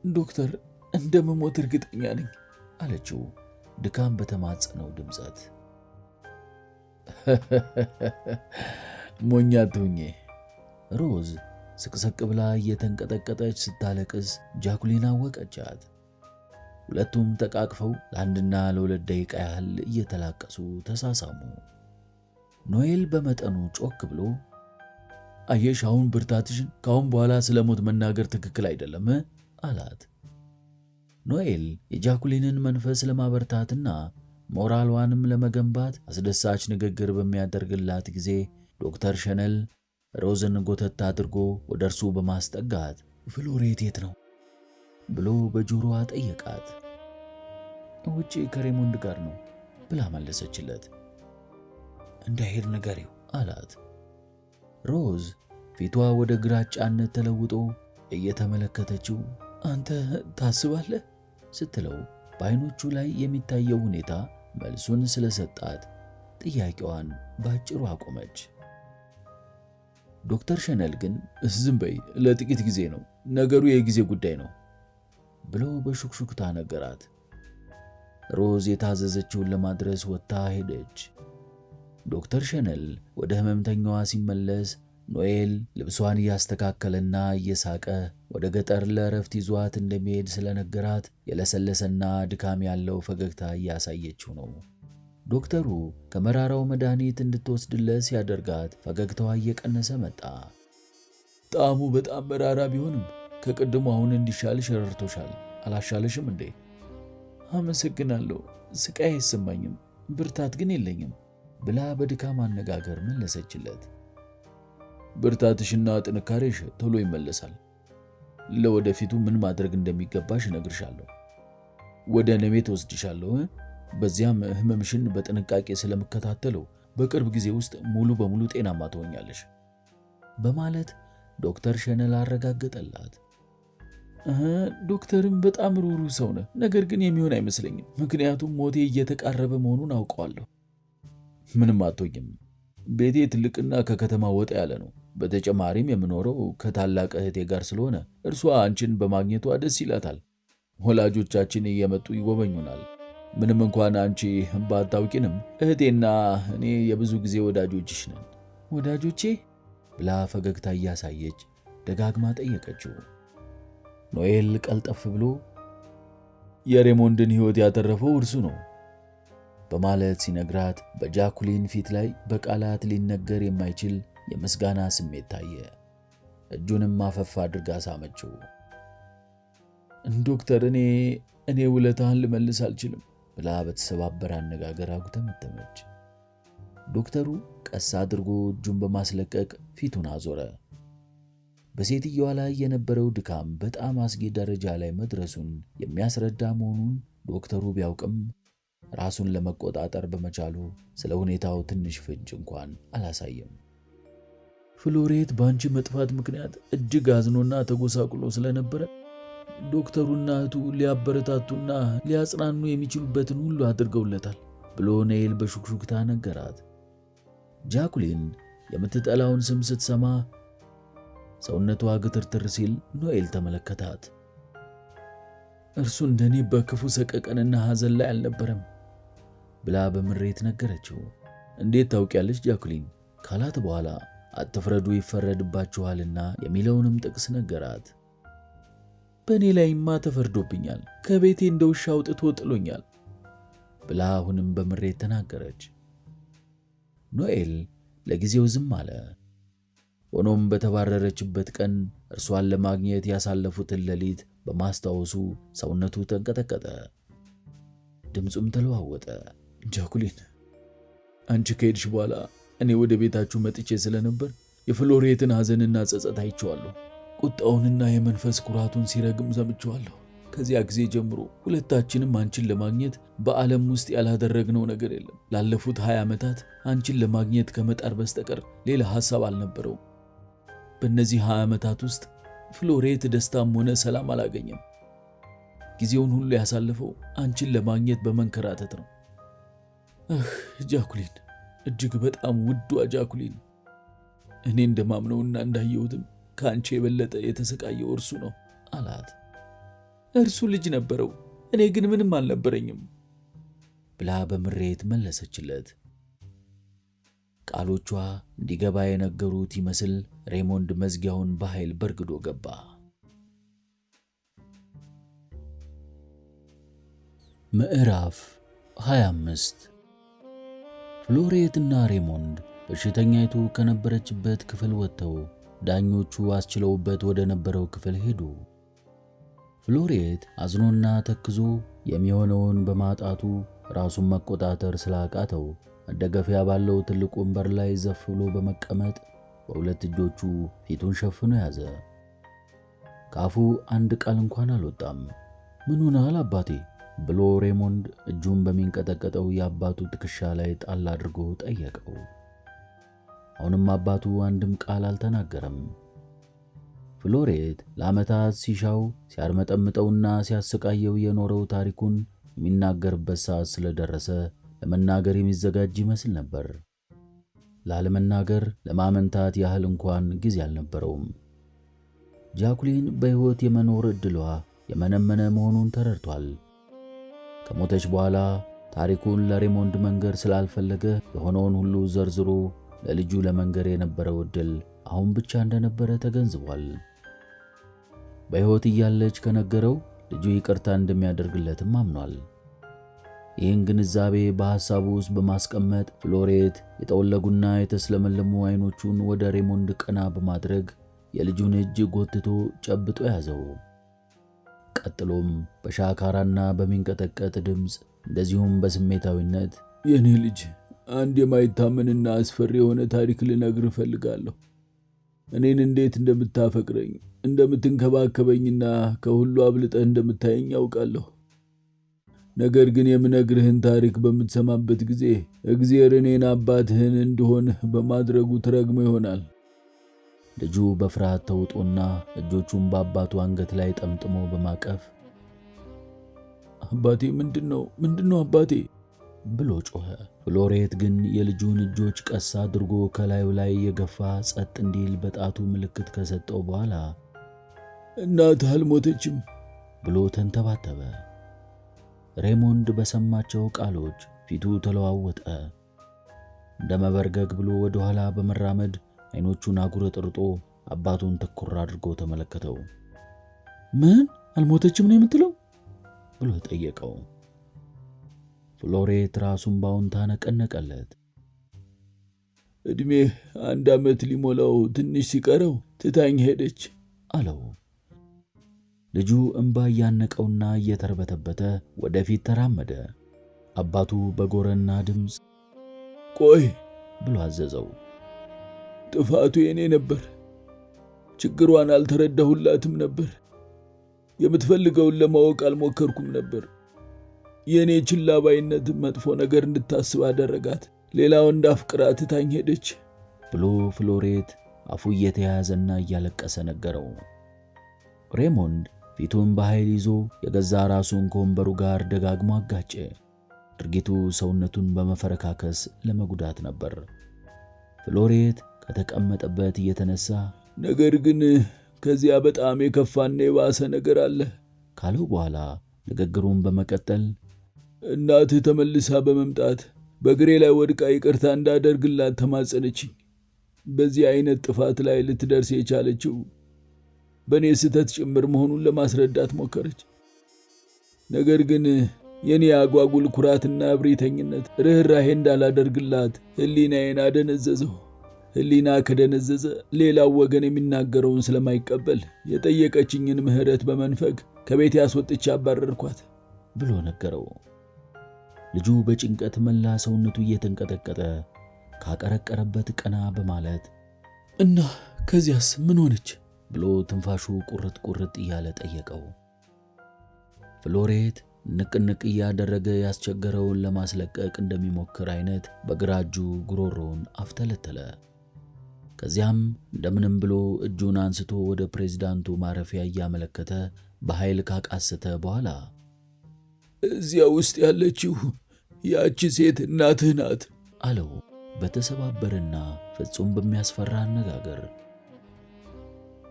ዶክተር እንደምሞት እርግጠኛ ነኝ አለችው ድካም በተማጸነው ድምፀት። ሞኛ አትሁኚ። ሮዝ ስቅስቅ ብላ እየተንቀጠቀጠች ስታለቅስ ጃኩሊን አወቀቻት። ሁለቱም ተቃቅፈው ለአንድና ለሁለት ደቂቃ ያህል እየተላቀሱ ተሳሳሙ። ኖኤል በመጠኑ ጮክ ብሎ አየሽ፣ አሁን ብርታትሽን፣ ከአሁን በኋላ ስለ ሞት መናገር ትክክል አይደለም አላት። ኖኤል የጃኩሊንን መንፈስ ለማበርታትና ሞራሏንም ለመገንባት አስደሳች ንግግር በሚያደርግላት ጊዜ ዶክተር ሸነል ሮዝን ጎተት አድርጎ ወደ እርሱ በማስጠጋት ፍሎሬት የት ነው ብሎ በጆሮዋ ጠየቃት። ውጪ ከሬሞንድ ጋር ነው ብላ መለሰችለት። እንዳይሄድ ንገሪው አላት። ሮዝ ፊቷ ወደ ግራጫነት ተለውጦ እየተመለከተችው አንተ ታስባለህ ስትለው በዓይኖቹ ላይ የሚታየው ሁኔታ መልሱን ስለሰጣት ጥያቄዋን ባጭሩ አቆመች። ዶክተር ሸነል ግን ዝም በይ፣ ለጥቂት ጊዜ ነው፣ ነገሩ የጊዜ ጉዳይ ነው ብሎ በሹክሹክታ ነገራት። ሮዝ የታዘዘችውን ለማድረስ ወጥታ ሄደች። ዶክተር ሸነል ወደ ህመምተኛዋ ሲመለስ ኖኤል ልብሷን እያስተካከለና እየሳቀ ወደ ገጠር ለእረፍት ይዟት እንደሚሄድ ስለነገራት የለሰለሰና ድካም ያለው ፈገግታ እያሳየችው ነው። ዶክተሩ ከመራራው መድኃኒት እንድትወስድለት ሲያደርጋት ፈገግታዋ እየቀነሰ መጣ። ጣዕሙ በጣም መራራ ቢሆንም ከቅድሙ አሁን እንዲሻልሽ ረድቶሻል። አላሻለሽም እንዴ? አመሰግናለሁ፣ ስቃይ አይሰማኝም፣ ብርታት ግን የለኝም ብላ በድካም አነጋገር መለሰችለት። ብርታትሽና ጥንካሬሽ ቶሎ ይመለሳል። ለወደፊቱ ምን ማድረግ እንደሚገባሽ እነግርሻለሁ። ወደ እኔ ቤት ወስድሻለሁ። በዚያም ህመምሽን በጥንቃቄ ስለምከታተለው በቅርብ ጊዜ ውስጥ ሙሉ በሙሉ ጤናማ ትሆኛለሽ በማለት ዶክተር ሸነል አረጋገጠላት። ዶክተርም በጣም ሩህሩህ ሰው ነህ፣ ነገር ግን የሚሆን አይመስለኝም፣ ምክንያቱም ሞቴ እየተቃረበ መሆኑን አውቀዋለሁ። ምንም አትሆኝም። ቤቴ ትልቅና ከከተማ ወጣ ያለ ነው። በተጨማሪም የምኖረው ከታላቅ እህቴ ጋር ስለሆነ እርሷ አንቺን በማግኘቷ ደስ ይላታል። ወላጆቻችን እየመጡ ይጎበኙናል። ምንም እንኳን አንቺ ባታውቂንም እህቴና እኔ የብዙ ጊዜ ወዳጆችሽ ነን። ወዳጆቼ ብላ ፈገግታ እያሳየች ደጋግማ ጠየቀችው። ኖኤል ቀልጠፍ ብሎ የሬሞንድን ሕይወት ያተረፈው እርሱ ነው በማለት ሲነግራት በጃኩሊን ፊት ላይ በቃላት ሊነገር የማይችል የምስጋና ስሜት ታየ። እጁንም አፈፍ አድርጋ ሳመችው። ዶክተር፣ እኔ ውለታህን ልመልስ አልችልም ብላ በተሰባበረ አነጋገር አጉተመተመች። ዶክተሩ ቀስ አድርጎ እጁን በማስለቀቅ ፊቱን አዞረ። በሴትየዋ ላይ የነበረው ድካም በጣም አስጊ ደረጃ ላይ መድረሱን የሚያስረዳ መሆኑን ዶክተሩ ቢያውቅም ራሱን ለመቆጣጠር በመቻሉ ስለ ሁኔታው ትንሽ ፍንጭ እንኳን አላሳየም። ፍሎሬት በአንቺ መጥፋት ምክንያት እጅግ አዝኖና ተጎሳቁሎ ስለነበረ ዶክተሩና እህቱ ሊያበረታቱና ሊያጽናኑ የሚችሉበትን ሁሉ አድርገውለታል ብሎ ኖኤል በሹክሹክታ ነገራት። ጃኩሊን የምትጠላውን ስም ስትሰማ ሰውነቷ ግትርትር ሲል ኖኤል ተመለከታት። እርሱ እንደኔ በክፉ ሰቀቀንና ሐዘን ላይ አልነበረም ብላ በምሬት ነገረችው። እንዴት ታውቂያለሽ ጃኩሊን ካላት በኋላ አትፍረዱ ይፈረድባችኋልና የሚለውንም ጥቅስ ነገራት። በእኔ ላይማ ተፈርዶብኛል፣ ከቤቴ እንደ ውሻ አውጥቶ ጥሎኛል ብላ አሁንም በምሬት ተናገረች። ኖኤል ለጊዜው ዝም አለ። ሆኖም በተባረረችበት ቀን እርሷን ለማግኘት ያሳለፉትን ሌሊት በማስታወሱ ሰውነቱ ተንቀጠቀጠ፣ ድምፁም ተለዋወጠ። ጃኩሊን፣ አንቺ ከሄድሽ በኋላ እኔ ወደ ቤታችሁ መጥቼ ስለነበር የፍሎሬትን ሐዘንና ጸጸት አይቼዋለሁ። ቁጣውንና የመንፈስ ኩራቱን ሲረግም ሰምቼዋለሁ። ከዚያ ጊዜ ጀምሮ ሁለታችንም አንቺን ለማግኘት በዓለም ውስጥ ያላደረግነው ነገር የለም። ላለፉት 20 ዓመታት አንቺን ለማግኘት ከመጣር በስተቀር ሌላ ሐሳብ አልነበረውም። በእነዚህ 20 ዓመታት ውስጥ ፍሎሬት ደስታም ሆነ ሰላም አላገኘም። ጊዜውን ሁሉ ያሳለፈው አንቺን ለማግኘት በመንከራተት ነው። ጃኩሊን፣ እጅግ በጣም ውዷ ጃኩሊን፣ እኔ እንደማምነውና እንዳየሁትም ከአንቺ የበለጠ የተሰቃየው እርሱ ነው አላት። እርሱ ልጅ ነበረው፣ እኔ ግን ምንም አልነበረኝም ብላ በምሬት መለሰችለት። ቃሎቿ እንዲገባ የነገሩት ይመስል ሬሞንድ መዝጊያውን በኃይል በርግዶ ገባ። ምዕራፍ 25 ፍሎሬትና ሬሞንድ በሽተኛይቱ ከነበረችበት ክፍል ወጥተው ዳኞቹ አስችለውበት ወደ ነበረው ክፍል ሄዱ። ፍሎሬት አዝኖና ተክዞ የሚሆነውን በማጣቱ ራሱን መቆጣጠር ስላቃተው መደገፊያ ባለው ትልቅ ወንበር ላይ ዘፍ ብሎ በመቀመጥ በሁለት እጆቹ ፊቱን ሸፍኖ ያዘ። ካፉ አንድ ቃል እንኳን አልወጣም። ምን ሆነሃል አባቴ ብሎ ሬሞንድ እጁን በሚንቀጠቀጠው የአባቱ ትከሻ ላይ ጣል አድርጎ ጠየቀው። አሁንም አባቱ አንድም ቃል አልተናገረም። ፍሎሬት ለዓመታት ሲሻው ሲያርመጠምጠውና ሲያሰቃየው የኖረው ታሪኩን የሚናገርበት ሰዓት ስለደረሰ ለመናገር የሚዘጋጅ ይመስል ነበር። ላለመናገር ለማመንታት ያህል እንኳን ጊዜ አልነበረውም። ጃኩሊን በሕይወት የመኖር ዕድሏ የመነመነ መሆኑን ተረድቷል። ከሞተች በኋላ ታሪኩን ለሬሞንድ መንገር ስላልፈለገ የሆነውን ሁሉ ዘርዝሮ ለልጁ ለመንገር የነበረው ዕድል አሁን ብቻ እንደነበረ ተገንዝቧል። በሕይወት እያለች ከነገረው ልጁ ይቅርታ እንደሚያደርግለትም አምኗል። ይህን ግንዛቤ በሐሳቡ ውስጥ በማስቀመጥ ፍሎሬት የጠወለጉና የተስለመለሙ አይኖቹን ወደ ሬሞንድ ቀና በማድረግ የልጁን እጅ ጎትቶ ጨብጦ ያዘው። ቀጥሎም በሻካራና በሚንቀጠቀጥ ድምፅ እንደዚሁም በስሜታዊነት የኔ ልጅ፣ አንድ የማይታመንና አስፈሪ የሆነ ታሪክ ልነግርህ እፈልጋለሁ። እኔን እንዴት እንደምታፈቅረኝ እንደምትንከባከበኝና ከሁሉ አብልጠህ እንደምታየኝ ያውቃለሁ። ነገር ግን የምነግርህን ታሪክ በምትሰማበት ጊዜ እግዚአብሔር እኔን አባትህን እንድሆን በማድረጉ ትረግመው ይሆናል። ልጁ በፍርሃት ተውጦና እጆቹን በአባቱ አንገት ላይ ጠምጥሞ በማቀፍ አባቴ ምንድነው አባቴ ብሎ ጮኸ። ፍሎሬት ግን የልጁን እጆች ቀስ አድርጎ ከላዩ ላይ የገፋ ጸጥ እንዲል በጣቱ ምልክት ከሰጠው በኋላ እናትህ አልሞተችም ብሎ ተንተባተበ። ሬሞንድ በሰማቸው ቃሎች ፊቱ ተለዋወጠ። እንደ መበርገግ ብሎ ወደ ኋላ በመራመድ አይኖቹን አጉረጥርጦ አባቱን ትኩር አድርጎ ተመለከተው። ምን አልሞተችም ነው የምትለው ብሎ ጠየቀው። ፍሎሬት ራሱን በአዎንታ ነቀነቀለት። እድሜህ 1 ዓመት ሊሞላው ትንሽ ሲቀረው ትታኝ ሄደች አለው። ልጁ እንባ እያነቀውና እየተርበተበተ ወደፊት ተራመደ። አባቱ በጎረና ድምፅ ቆይ ብሎ አዘዘው። ጥፋቱ የኔ ነበር። ችግሯን አልተረዳሁላትም ነበር። የምትፈልገውን ለማወቅ አልሞከርኩም ነበር። የኔ ችላ ባይነት መጥፎ ነገር እንድታስብ አደረጋት። ሌላ ወንድ አፍቅራ ትታኝ ሄደች ብሎ ፍሎሬት አፉ እየተያዘና እያለቀሰ ነገረው። ሬሞንድ ፊቱን በኃይል ይዞ የገዛ ራሱን ከወንበሩ ጋር ደጋግሞ አጋጨ። ድርጊቱ ሰውነቱን በመፈረካከስ ለመጉዳት ነበር። ፍሎሬት ከተቀመጠበት እየተነሳ ነገር ግን ከዚያ በጣም የከፋና የባሰ ነገር አለ ካለው በኋላ ንግግሩን በመቀጠል እናትህ ተመልሳ በመምጣት በእግሬ ላይ ወድቃ ይቅርታ እንዳደርግላት ተማጸነችኝ። በዚህ አይነት ጥፋት ላይ ልትደርስ የቻለችው በእኔ ስህተት ጭምር መሆኑን ለማስረዳት ሞከረች። ነገር ግን የኔ አጓጉል ኩራትና እብሪተኝነት ርኅራሄ እንዳላደርግላት ሕሊናዬን አደነዘዘው። ሕሊና ከደነዘዘ ሌላው ወገን የሚናገረውን ስለማይቀበል የጠየቀችኝን ምሕረት በመንፈግ ከቤት ያስወጥቼ አባረርኳት ብሎ ነገረው። ልጁ በጭንቀት መላ ሰውነቱ እየተንቀጠቀጠ ካቀረቀረበት ቀና በማለት እና ከዚያስ ምን ሆነች ብሎ ትንፋሹ ቁርጥ ቁርጥ እያለ ጠየቀው። ፍሎሬት ንቅንቅ እያደረገ ያስቸገረውን ለማስለቀቅ እንደሚሞክር አይነት በግራ እጁ ጉሮሮውን አፍተለተለ። ከዚያም እንደምንም ብሎ እጁን አንስቶ ወደ ፕሬዝዳንቱ ማረፊያ እያመለከተ በኃይል ካቃሰተ በኋላ እዚያ ውስጥ ያለችው ያቺ ሴት እናትህ ናት አለው በተሰባበረና ፍጹም በሚያስፈራ አነጋገር።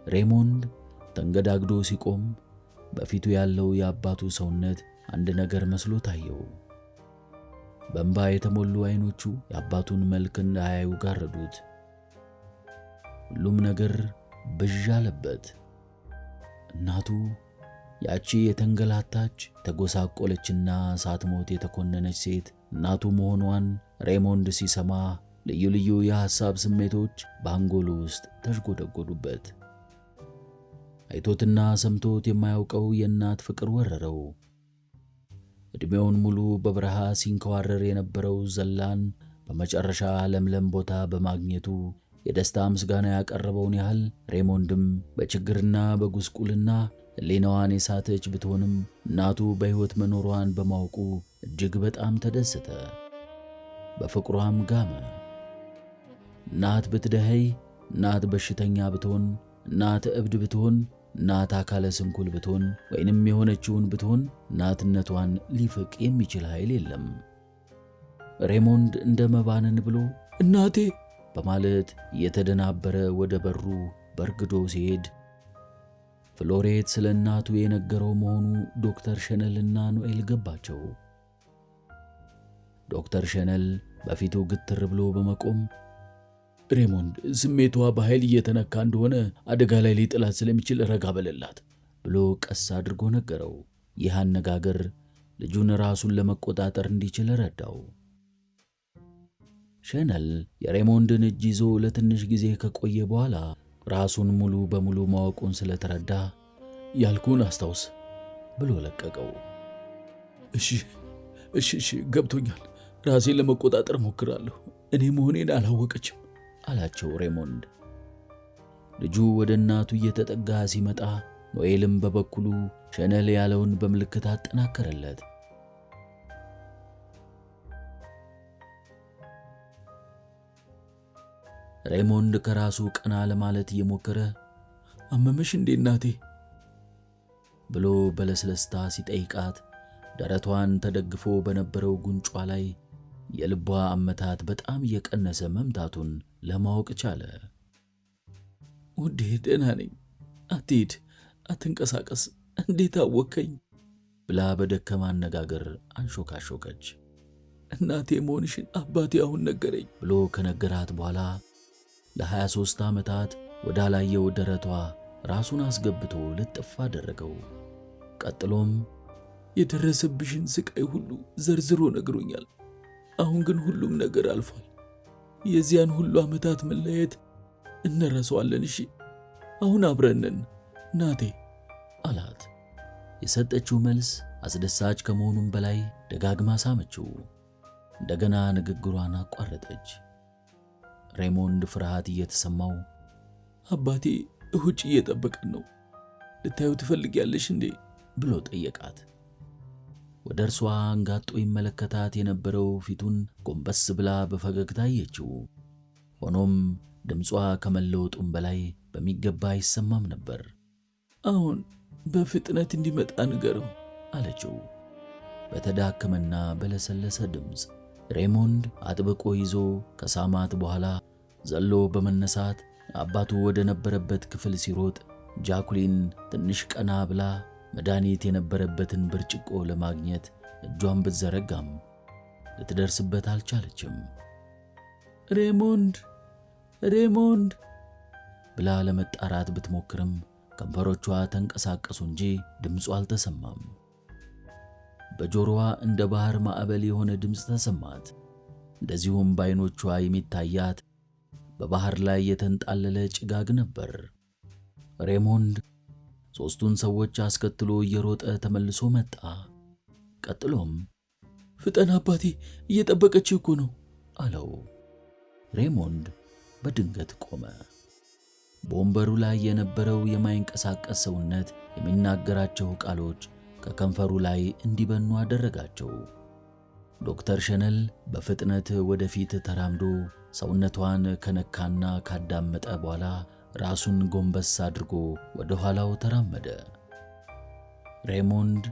ሬሞንድ ተንገዳግዶ ሲቆም በፊቱ ያለው የአባቱ ሰውነት አንድ ነገር መስሎ ታየው። በእንባ የተሞሉ አይኖቹ የአባቱን መልክ እንዳያዩ ጋረዱት። ሁሉም ነገር ብዥ አለበት። እናቱ ያቺ የተንገላታች ተጎሳቆለችና ሳትሞት የተኮነነች ሴት እናቱ መሆኗን ሬሞንድ ሲሰማ ልዩ ልዩ የሐሳብ ስሜቶች በአንጎሉ ውስጥ ተሽጎደጎዱበት። አይቶትና ሰምቶት የማያውቀው የእናት ፍቅር ወረረው። ዕድሜውን ሙሉ በበረሃ ሲንከዋረር የነበረው ዘላን በመጨረሻ ለምለም ቦታ በማግኘቱ የደስታ ምስጋና ያቀረበውን ያህል ሬሞንድም በችግርና በጉስቁልና ሕሊናዋን የሳተች ብትሆንም እናቱ በሕይወት መኖሯን በማወቁ እጅግ በጣም ተደሰተ። በፍቅሯም ጋመ። እናት ብትደኸይ፣ እናት በሽተኛ ብትሆን፣ እናት እብድ ብትሆን፣ እናት አካለ ስንኩል ብትሆን ወይንም የሆነችውን ብትሆን እናትነቷን ሊፍቅ የሚችል ኃይል የለም። ሬሞንድ እንደ መባነን ብሎ እናቴ በማለት እየተደናበረ ወደ በሩ በርግዶ ሲሄድ ፍሎሬት ስለ እናቱ የነገረው መሆኑ ዶክተር ሸነልና ኖኤል ገባቸው። ዶክተር ሸነል በፊቱ ግትር ብሎ በመቆም ሬሞንድ ስሜቷ በኃይል እየተነካ እንደሆነ አደጋ ላይ ሊጥላት ስለሚችል ረጋ በለላት ብሎ ቀስ አድርጎ ነገረው። ይህ አነጋገር ልጁን ራሱን ለመቆጣጠር እንዲችል ረዳው። ሸነል የሬሞንድን እጅ ይዞ ለትንሽ ጊዜ ከቆየ በኋላ ራሱን ሙሉ በሙሉ ማወቁን ስለተረዳ ያልኩን አስታውስ ብሎ ለቀቀው። እሺ እሺ እሺ ገብቶኛል። ራሴን ለመቆጣጠር ሞክራለሁ። እኔ መሆኔን አላወቀችም አላቸው ሬሞንድ። ልጁ ወደ እናቱ እየተጠጋ ሲመጣ ኖኤልም በበኩሉ ሸነል ያለውን በምልክት አጠናከረለት። ሬሞንድ ከራሱ ቀና ለማለት እየሞከረ አመመሽ እንዴ እናቴ ብሎ በለስለስታ ሲጠይቃት ደረቷን ተደግፎ በነበረው ጉንጯ ላይ የልቧ አመታት በጣም እየቀነሰ መምታቱን ለማወቅ ቻለ። ውዴ ደህና ነኝ፣ አትሂድ፣ አትንቀሳቀስ፣ እንዴት አወከኝ ብላ በደከመ አነጋገር አንሾካሾከች። እናቴ መሆንሽን አባቴ አሁን ነገረኝ ብሎ ከነገራት በኋላ ለ23 ዓመታት ወዳላየው ደረቷ ራሱን አስገብቶ ልጥፍ አደረገው። ቀጥሎም የደረሰብሽን ስቃይ ሁሉ ዘርዝሮ ነግሮኛል። አሁን ግን ሁሉም ነገር አልፏል። የዚያን ሁሉ ዓመታት መለየት እንረሳዋለን። እሺ አሁን አብረንን እናቴ አላት። የሰጠችው መልስ አስደሳች ከመሆኑም በላይ ደጋግማ ሳመችው። እንደገና ንግግሯን አቋረጠች። ሬሞንድ ፍርሃት እየተሰማው አባቴ ውጭ እየጠበቀን ነው፣ ልታዩ ትፈልጊያለሽ እንዴ ብሎ ጠየቃት። ወደ እርሷ አንጋጦ ይመለከታት የነበረው ፊቱን ጎንበስ ብላ በፈገግታ አየችው። ሆኖም ድምጿ ከመለወጡም በላይ በሚገባ አይሰማም ነበር። አሁን በፍጥነት እንዲመጣ ንገረው አለችው በተዳከመና በለሰለሰ ድምፅ። ሬሞንድ አጥብቆ ይዞ ከሳማት በኋላ ዘሎ በመነሳት አባቱ ወደ ነበረበት ክፍል ሲሮጥ ጃኩሊን ትንሽ ቀና ብላ መድኃኒት የነበረበትን ብርጭቆ ለማግኘት እጇን ብትዘረጋም ልትደርስበት አልቻለችም። ሬሞንድ ሬሞንድ ብላ ለመጣራት ብትሞክርም ከንፈሮቿ ተንቀሳቀሱ እንጂ ድምፁ አልተሰማም። በጆሮዋ እንደ ባህር ማዕበል የሆነ ድምፅ ተሰማት። እንደዚሁም በዓይኖቿ የሚታያት በባህር ላይ የተንጣለለ ጭጋግ ነበር። ሬሞንድ ሦስቱን ሰዎች አስከትሎ እየሮጠ ተመልሶ መጣ። ቀጥሎም ፍጠን አባቴ፣ እየጠበቀችህ እኮ ነው አለው። ሬሞንድ በድንገት ቆመ። በወንበሩ ላይ የነበረው የማይንቀሳቀስ ሰውነት የሚናገራቸው ቃሎች ከከንፈሩ ላይ እንዲበኑ አደረጋቸው። ዶክተር ሸነል በፍጥነት ወደፊት ተራምዶ ሰውነቷን ከነካና ካዳመጠ በኋላ ራሱን ጎንበስ አድርጎ ወደ ኋላው ተራመደ። ሬሞንድ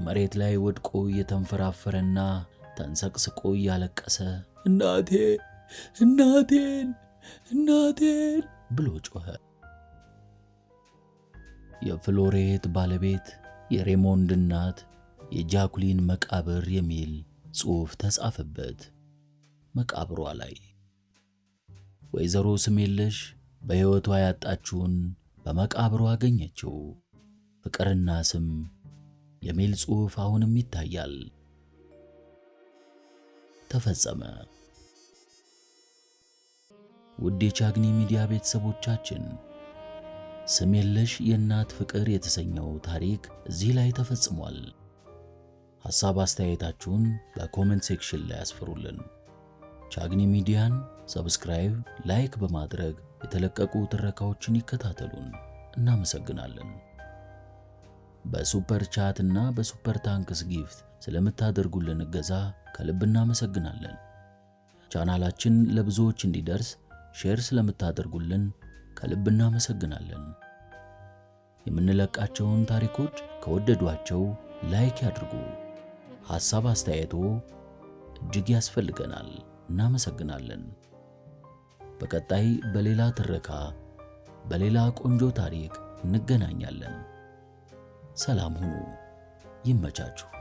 መሬት ላይ ወድቆ እየተንፈራፈረና ተንሰቅስቆ እያለቀሰ እናቴ እናቴን እናቴን ብሎ ጮኸ። የፍሎሬት ባለቤት የሬሞንድ እናት የጃኩሊን መቃብር የሚል ጽሑፍ ተጻፈበት መቃብሯ ላይ። ወይዘሮ ስሜለሽ በሕይወቷ ያጣችውን በመቃብሯ አገኘችው። ፍቅርና ስም የሚል ጽሑፍ አሁንም ይታያል። ተፈጸመ። ውድ የቻግኒ ሚዲያ ቤተሰቦቻችን ስም የለሽ የእናት ፍቅር የተሰኘው ታሪክ እዚህ ላይ ተፈጽሟል። ሐሳብ አስተያየታችሁን በ comment section ላይ አስፍሩልን። ቻግኒ ሚዲያን subscribe፣ like በማድረግ የተለቀቁ ትረካዎችን ይከታተሉን። እናመሰግናለን። በ super chat እና በ super thanks gift ስለምታደርጉልን እገዛ ከልብ እናመሰግናለን። ቻናላችን ለብዙዎች እንዲደርስ share ስለምታደርጉልን ከልብ እናመሰግናለን። የምንለቃቸውን ታሪኮች ከወደዷቸው like ያድርጉ። ሐሳብ አስተያየቶ እጅግ ያስፈልገናል። እናመሰግናለን። በቀጣይ በሌላ ትረካ በሌላ ቆንጆ ታሪክ እንገናኛለን። ሰላም ሁኑ። ይመቻችሁ።